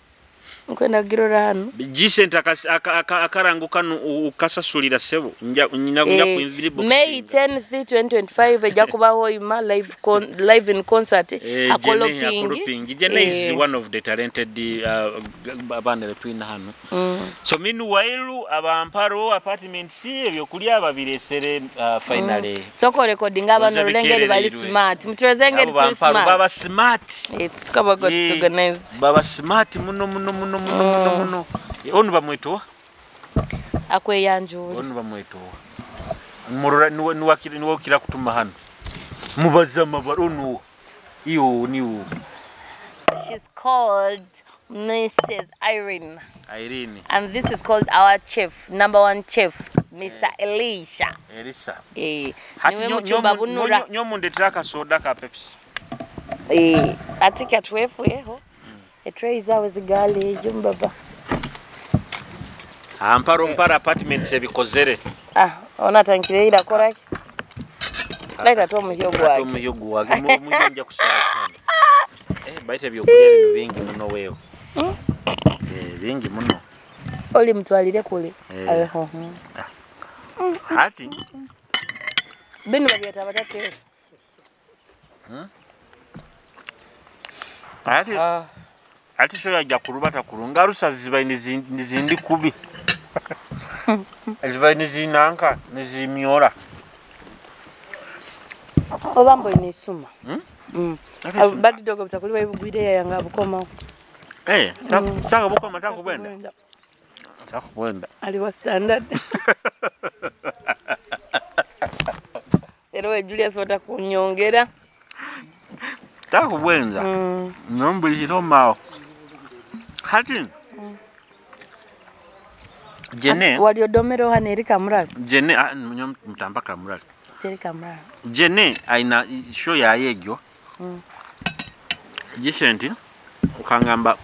nkwenda girora hano. Gicent akarango kano ukasasulira sebo nja kuinviri. May 10th 2025 ejja kubaho ima live, live in concert. Akoloping. Akoloping. Jene is one of the talented abaana betwina hano. So meanwhile abamparo apartments ebyokulya babiresere finally. Soko recording abano Bonza rulengeri bali bikerererwe. smart mutulezengeri Abo tuli bamparo baba smart. Smart. Tukaba got disorganized. Baba smart muno muno muno muno muno muno. Ono bamwetowa. Akweyanjula. Ono bamwetowa murora niwe niwe ukira kutuma hano mubaza amabara ono iyo niwo. She's called Mrs. Irene. Irene. And this is called our chef, number one chef, Mr. Elisha. Elisa. Eh, niwe muchumba bunura. Nyomundetera akasoda ka Pepsi. Eh, ati katwefuyeho etray zawe zigali ejo mbaba. Amparo mpara apartments ebikozere. Ah, ona tankire ira koraki laita to muhyo gwake. Omuyogo wage muyo nja kusaba cyane. Baita ebyokulya bino bingi muno wewe. Bingi muno. Oli mutwalire kule. Eh. Abeho. Hati Bino babyeta batate. Hati Ah, ati so yajja kurubata kurunga rusa ziba nizindi kubi ziba nizinanka nizimyora. Oba mbo inisuma. Ate Badi dogo butakuli babigwire yanga bukomaho. Taka bukoma takubwenda. Takubwenda. Aliwa standard. Era we Julius watakunyongera. Takubwenza. Nombuliro mao. Hati. Jene waliodomero hano eri kamurali. Jene mutamba kamurali. Teri kamurali. Jene aina show ya yegyo. Jisenti ukangamba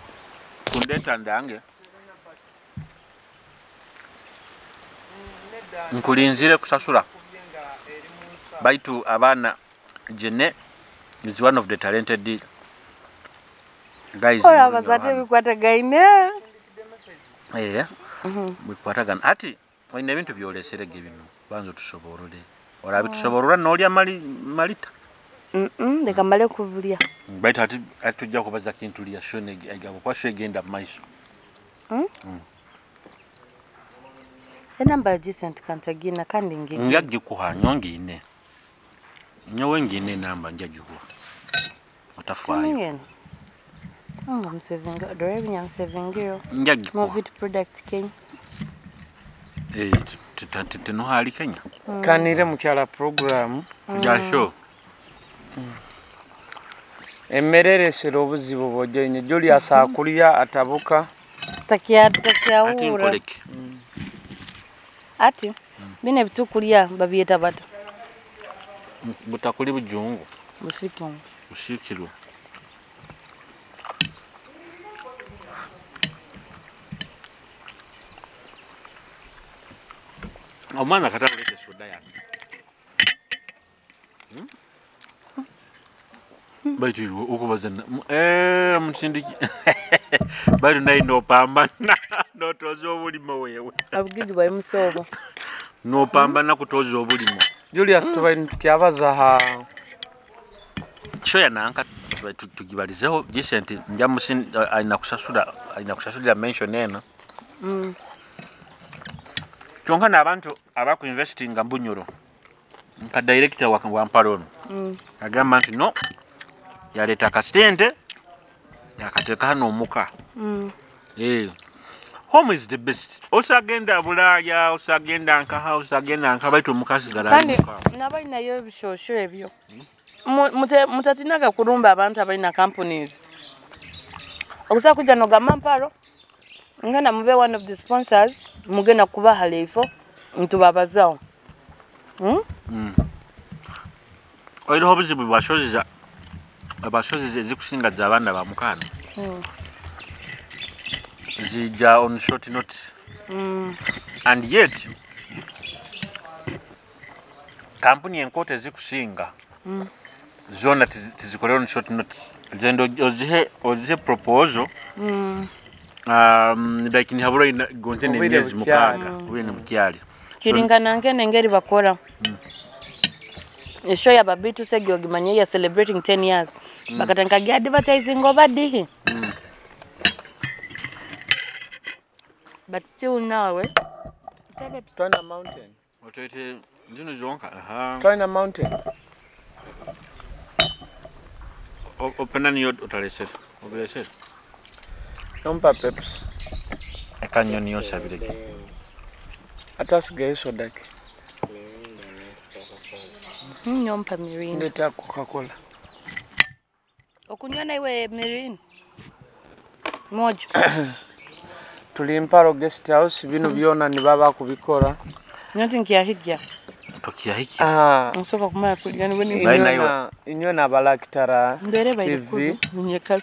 kundeta ndange. Nkulinzire kusasura. Baitu abana Jene is one of the talented guys. Ora bazate bikwatagaine. Bikwatagana. Ati oyina ebintu byoleserege bino banza tusoborole. Ora bitusoborora nolya mali malita. Ndeka male kubulya. Baitu ati tujja kubaza kintu lya shone egabo kwa shwe genda maiso. Enamba ya Jisent kantagina kandi ngi. Njagikuha nyongi ine. Nyowe ngine namba njagikuha. Otafaayo. Msevinga, dorebi nyamsevingiro. Njagikuha. Movit product Kenya. Tenuhali Kenya. Kanire mukyala program. Ya show. Emmere ereesera obuzibu bw'ojoine. Julius akulya atabuka. Takiawura. Ati bine bitukulya babyeta bata. Butakuli bujungu. Busikirwe. Busikirwe. Omwana katawulete soda yange. Baitu okubaza musindiki. Baitu naye nopambana notoza obulimo wewe. Abugigi bwa musobo. Nopambana kutoza obulimo. Julius tubaire tukyabaza ha shoya nanka tugibalizeho Jisent nja musin aina kusasulira mention eno. Kyonka n'abantu abaku investinga mbunyoro. Nka director wa Mparono. Agamba nti no yaleta akasente yakateeka hano omuka. Home is the best. Osagenda Bulaya, osagenda nkaha, osagenda nka baitu omukasigala. Kandi n'abalinayo ebishosho ebyo. Mutatinaga kulumba abantu abalina companies. Okusobola kujja n'ogamba Mparo ngenda mube one of the sponsors mugenda kubaha leifo ntubabazaawo. Oyiriho obuzibu bwashoziza abashoziza ezikusinga z'abaana ba mukaano. Zijja on short notice. And yet kampuni enkoto ezikusinga zona tizikolera on short notice. Zendo ozihe proposal. Like nihabura gonze n'emyezi 6 obwire bukyali. Kiringana ngene ngeri bakora. Esho ya Babitu Segi ogimanye ya celebrating 10 years. Bakatanka gi advertising over dihi. But still now Twana Mountain. Otete ndino zonka. Aha. Twana Mountain. Opena niyo otalesera. Obilesera. Nompa Pepsi. Akanyoni yosabireke. Atasigaye sodake. Nyompa Mirinda. Ndeta Coca-Cola. Okunywa naiwe Mirinda. Mojo. Tuli Mparo guest house bino byona nibaba kubikora. Nyote nkiyahijja. Tokiyahijja. Nsoka kumala kulya niwe ni. Inywe na Balakitara TV.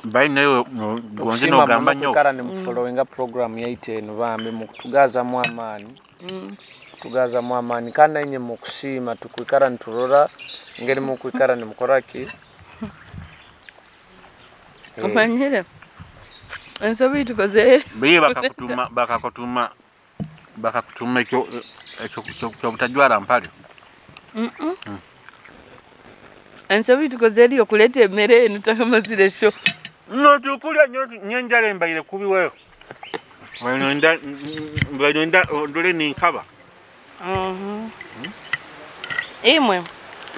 Bali nayo gonze nogamba nnyo. Kara ni mufollowinga program yaite eno bambi mukutugazamu amaani. Tugazamu amaani kandi inye mukusiima tukwikara nturora ngeri mukwikara nimukora ki. Omanyire. Ensobi tukoze. Biye bakakutuma ekyo kyo butajwara mpale. Ensobi tukoze eri okuleta emmere eno takamazire sho. No tukulya nyenjala embaire kubi wewe. Bainonda ndole ninkaba. Imwe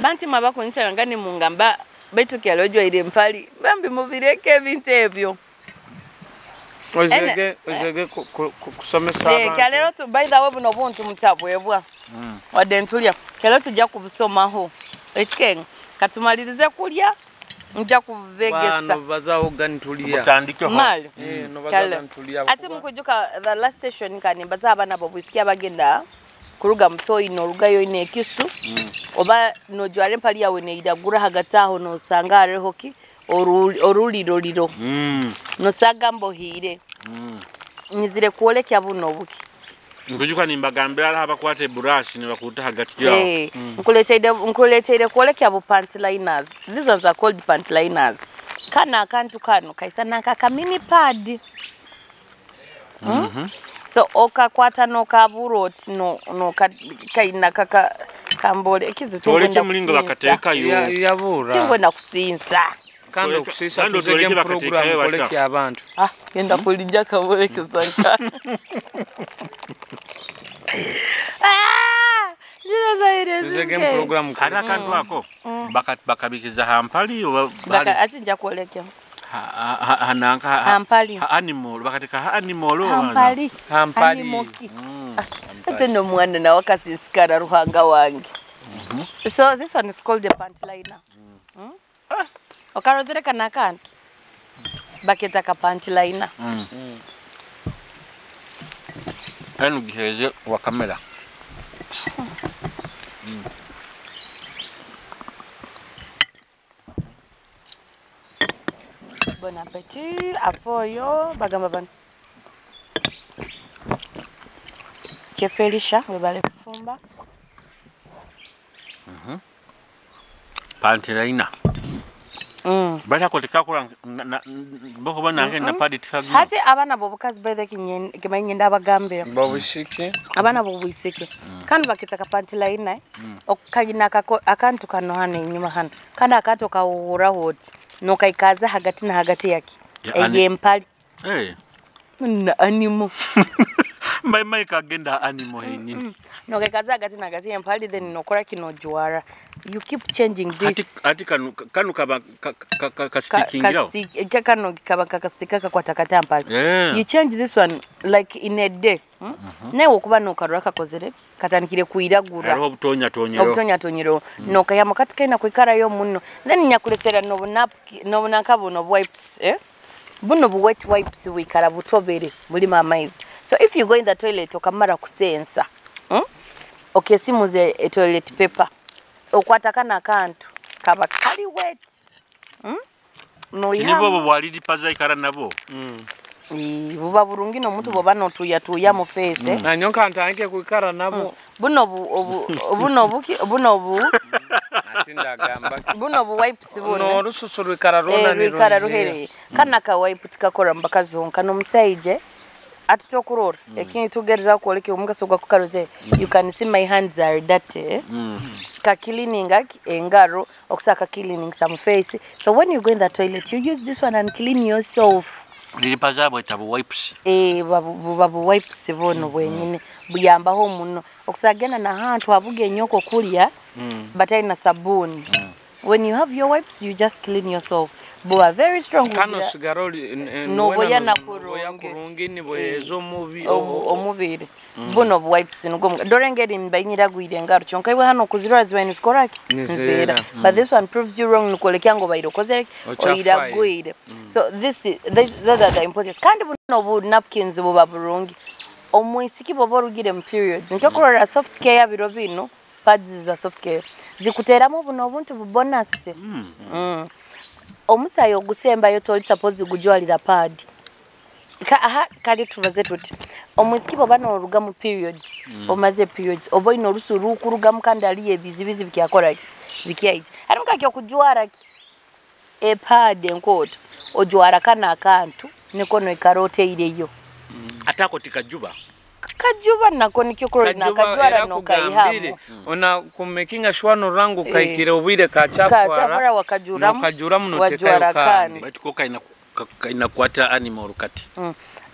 banti mwabakunsala ngani mungamba baitu kyalojwa ile mpali bambi mubireke ebintu ebyo. Ozege kusomesa abantu. Kalero tu by the way buno buntu mutabwebwa. Wadde ntulya. Kalero tujja kubusomaho. Ekeng katumalirize kulya nja kubegesa. Bano bazaho gantulia. Mutandike ho. Mali. No bazaho gantulia. Ate mukujuka the last session kanimbaza abana bo bwisikia bagenda kuruga mutoyi norugayo ine ekisu. Oba nojware mpali yawe neidagura hagati aho nosanga hariho ki oruliroliro. Nosaga mbohire. Nizire kuolekya buno buki. Nkujuka nimbagambira hariho abakwata eburashi nibakuta hagati yao. Nkuleteire kuolekya bu pant liners. These ones are called pant liners. Kana akantu kano kaisana kaka mini pad. So okakwata nokaburoti no kaina kaka kambole ekizibu toleke mulingo bakateeka yo yabura. Tingwenda kusinsa. Kandi okusisa tuzege program koleke abantu. Genda kulinja kaboleke sanka. Tuzege program hari akantu ako bakabikiza hampali oba ati nja kuolekya. Hananka hampali animal bakateka animal hampali hampali. Ate no mwana na wakasisikara ruhanga wange. So this one is called the pant liner. Okarozere kana akantu baketa ka pant liner. Anu giheze wa kamera. Bon appetit. Apoyo bagamba bano. Chefelisha webale kufumba. Pant liner. Bali ako tikakula boko bana ngenda padi tifagino. Hati abana bobukazi by the kimanyenda abagambira. Bobusike. Abana bobusike. Kandi bakitaka pant liner okayina akantu kano hano inyuma hano. Kandi akantu kawura hoti. Nokaikaza hagati na hagati yake. Eyempali. Na animo. Mbai mai kagenda animo henyini. Nokaikaza hagati na hagati yempali then nokora kinojwara. You keep changing this. Hati kanu kaba kastickingira. Kanu kaba kastika kakwatakata mpali. You change this one like in a day. Nawe okuba nokarura kakozere katandikire kuiragura. Hariho obutonya tonyero. Obutonya tonyero. Nokayama kati kaina kwikarayo muno. Then nyakuletera nobunaka buno wipes Buno bu wet wipes wikara butobere mulima amaizi. So if you go in the toilet okamara kusensa. Okay, simuze toilet paper. Okwata kana akantu kaba kali wet. No nibo bo bwaliri paza ikara nabo. Buba burungi no muntu boba no tuya tuya mu face. Na nyonka ntanke kuikara nabo. Buno bu buno buki buno bu atinda gamba. Buno bu wipes buno. No rususu rwikara rona ni rwikara ruhereye. Kana ka wipe tikakora mbakazi honka no musaije. Atitokurora ekini tugereza kuoleke omugaso gwa kukaroze. You can see my hands are dirty. Ka cleaning engaro okusaka cleaning some face. So when you go in the toilet you use this one and clean yourself. Liripaza bweta bu wipes. Babu wipes bono bwenyine buyambaho muno okusagenda na hantu abuge nyoko kulya but na sabuni. When you have your wipes you just clean yourself. Buba very strong. Kano sigaroli no boya na kurungi ni boyezo mubi omubiri. Buno bu wipes nugo dorengeri mbayinyira gwire ngaro chonka iwe hano kuzirora ziba ni skoraki nzera. But this one proves you wrong nukolekya ngo bayirokoze oyiragwire. So this is those are the importance. Kandi buno bu napkins buba burungi. Omwisiki bobo rugire mu periods. Ntokorora soft care biro bino pads za soft care zikuteramu buno obuntu bu bonus. Omusayo ogusembayo toli suppose gujwalira pad. Kale tubaze tuti. Omwisiki boba noruga mu periods, omaze periods, oba ino olusu kuruga mukandi aliye bizibizi bikyakora ki bikyaija. Hari mukakyo kujwara ki e pad enkoto ojwara kana akantu niko no ikarote ireyo. Atako tikajuba. Kajuba nako nikyo kurora nakajwara no kaihamu. Ona kumekinga shwa no rangu kaikire obwire kachafara wakajuramu wakajuramu no tekayo kandi. Baitu ko kaina kainakwata animal kati.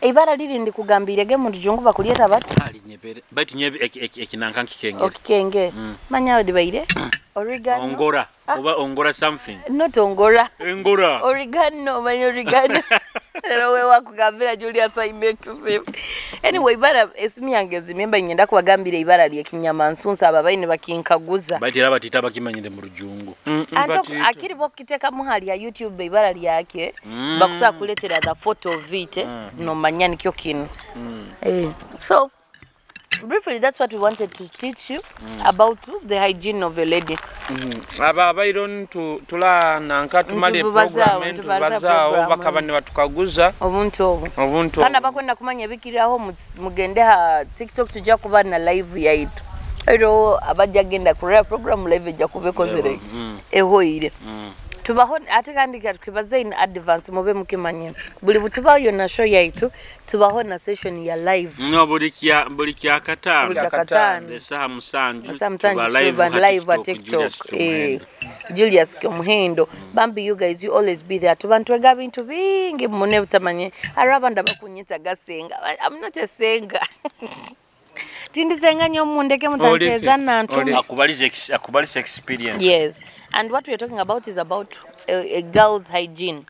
Ibara liri ndikugambire ge mu rujungu bakulyeta bati ali nyebere baitu nyebe ekinanka nkikengere. Okikenge. Manya odibaire origano. Ongora oba ongora something. Not ongora. Engora. Origano manya origano. Era we wakugambira Julius aine ekizibu. Anyway, ibara esimu yange ezimye ngenda kubagambira ibara ly'ekinyamansunsu aba baine bakinkaguza. Bati era batita bakimanyire mu rujungu. Anto akiri bokitekamu hali ya YouTube ibara lyake bakusa kuletera the photo of it nomanya nikyo kino. So briefly that's what we wanted to teach you about the hygiene of a lady. Aba abairo tula nanka tumale program tubazaawo bakaba ne batukaguza obuntu obwo. Obuntu. Kana bakwenda kumanya ebikiraho mugende ha TikTok tujja kuba na live yaitu. Ero abajja genda kureba program live ejja kubekozere. Ehoire. Tubaho ate kandi tukibaze in advance mube mukimanye. Buli butubayo na show yaitu tubaho na session ya live. No buli kya katano. Esaha musanju tuba live at TikTok. Julius Kyomuhendo. Bambi you guys you always be there. Tubantwega bintu bingi mune butamanye. Arabanda bakunyita gasenga. I'm not a senga. Tindizenga nyo mundeke mutanteza nantu. Akubaliza experience. Yes. And what we are talking about is about a girl's hygiene.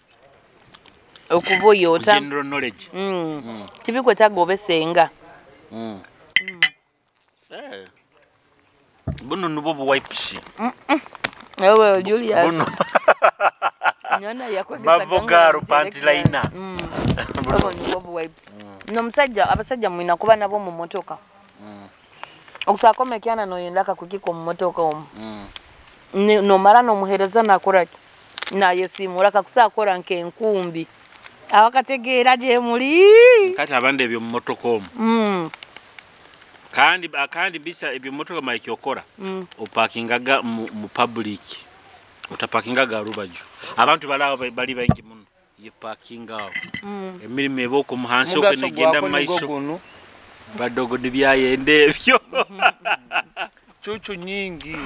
Okuboyota. General knowledge. Tibikwetaga obesenga. Buno nubo bu wipes. Ewe Julius. Buno. Nyona yakwegesa. Mavogaro panty liner. Buno nubo bu wipes. No musajja abasajja mwina kuba nabo mu motoka. Okusako mekyana no yendaka kukiko mu motoka omu. No mara no muhereza nakoraki. Na yesimura kakusakora nke enkumbi. Awakategeera gye muli. Kati abandi ebyo mu motoka omu. Kandi bisa ebyo motoka mayikyokora. Opakingaga mu public. Otapakingaga rubaju. Abantu balawo bali baingi muno. Ye parkinga awo. Emirimu eboko muhansi okenegenda mu maiso. Badogo dibyayende ebyo. Chuchu nyingi.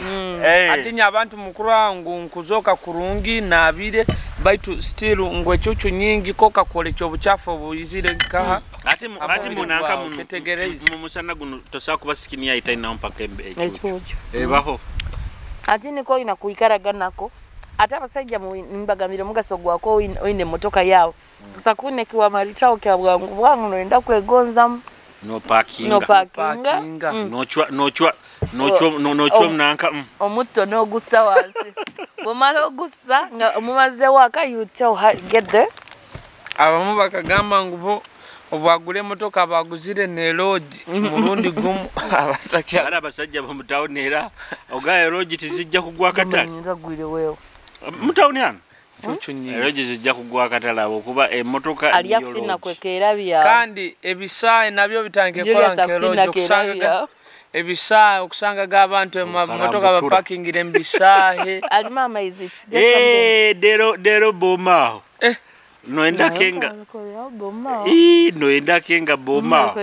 Atinya abantu mukuru nkuzoka kurungi nabire baitu still ngwe chuchu nyingi koka kole kyobuchafu obuyizire kaha. Ati munanka mu musana guno tosa kuba skin ya itaina mpaka echuchu. Ebaho. Ati niko ina kuikaraga nako. Ate abasajja mbagambire mugaso gwako oine motoka yawo. Sakune kiwa maritao kya bwangu bwangu noenda kwegonza. No parking. No parking. No mnanka. Omuto no gusa wansi. Bwomala ogusa nga omumaze waka you tell her get there. Abamu bakagamba ngu obwagule motoka baguzire ne lodge murundi gumu abatakya. Ara abasajja bo mutawuni era ogaye lodge tizijja kugwa katale. Ndagwire wewe. Mutawuni hano. Chuchu nyingi. Lodge zijja kugwa katale abo kuba emotoka ali akutina kwekera bya. Kandi ebisaye nabyo bitange kola nke lodge okusanga ebisaye okusanga g'abantu emotoka bapakingire mbisaye. Ali mama is it just something. Dero boma. Noenda kenga. Noenda kenga boma.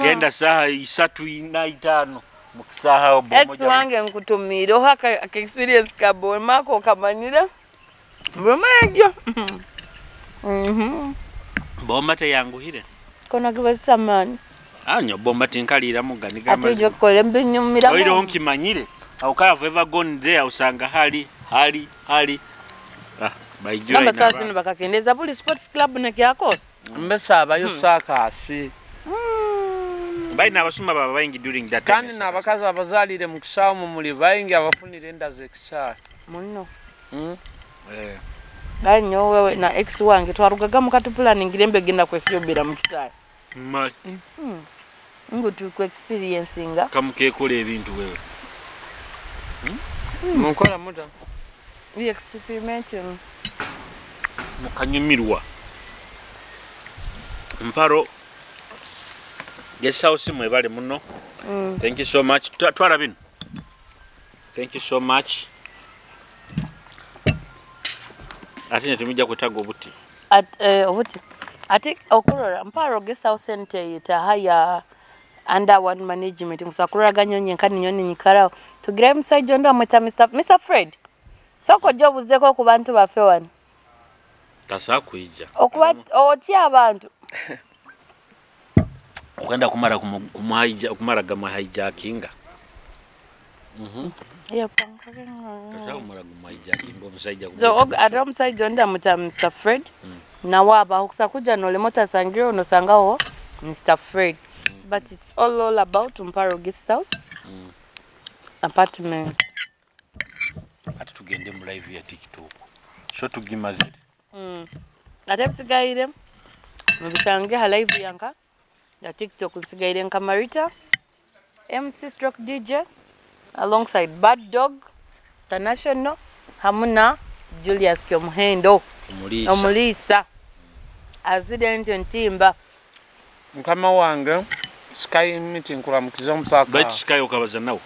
Genda saha 3 na 5 mukisaha obomo. Ex wange nkutumire oha ka experience ka boma ko kamanyira. Boma egyo. Boma teyanguhire. Kona kibasa mani. Anyo bomba tinkalira muganiga amazi. Ate jokole mbinyumira. Oiro onkimanyire. How have ever gone there usanga hali. Namba saa zino bakakendeza buli sports club nekyako. Mbesa abayo saakasi. Baina abasuma baba baingi during that time. Kandi n'abakazi abazalire mu kisaawe mu muli baingi abafunire enda z'ekisaawe. Muno. Gali nyo wewe na ex wange twarugaga mukatuplaningire mbegenda kwesiyobera mu kisaawe. Mali. Ngu tuku experiencinga. Kamukekole ebintu wewe. Mukola muta. We experimenting. Mukanyumirwa. Mparo guest house mwebale muno. Thank you so much. Twara bino. Thank you so much. Ate netumija kwetaga obuti. At obuti. Ate okurora Mparo guest house center yita haya under one management musakurora nyonyi nkani nyoni nyikarawo. Tugira musajja ndo amweta Mr Fred. Soko jobuzeko ku bantu baffe wano. Tasa kuija. Okuba otya abantu. Okenda kumara kumuhaija kumara gama hijackinga. Tasa kumara gama hijackinga omusajja. So ate omusajja ndo amweta Mr Fred. Nawe abaho kusa kuja nolema otasangire onosangaho Mr. Fred. But it's all about Mparo Guest House apartment. Ate tugende mu live ya TikTok, so tugimazire. Ate bisigaire mubisange ha live yanka ya TikTok, nsigaire nka Marita MC stroke DJ alongside Bad Dog International hamu na Julius Kyomuhendo. Omuliisa. Omuliisa accident ntimba. Mukama wange Sky Meeting nkulamukiza mpaka. Baitu Sky okabaza nawe?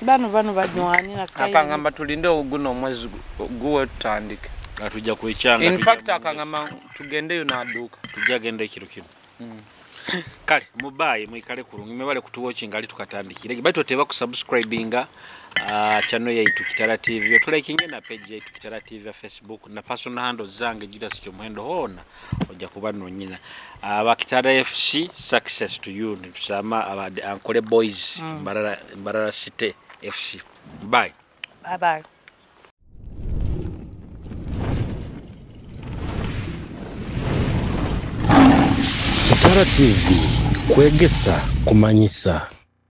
Bano banywani na Sky. Akangamba tulinde oguno omwezi guwe tutandike. Atujja kwekyanga. In Tujja fact mu akangamba tugendeyo n'adduuka. Tujja genda ekiro kino. Kale mubaye mwikale kurungi, mwebale kutuwatchinga ali tukatandikire, baitu oteba kusubscribinga channel yaitu Kitara TV, otulaikinge na page yaitu Kitara TV ya Facebook na personal handles zange Julius Kyomuhendo, hona ojja kuba nonyina. Aba Kitara FC, success to you. Nitusama aba Ankole Boys, Mbarara, Mbarara City FC. Bye. Bye bye. Kitara TV, kwegesa kumanyisa.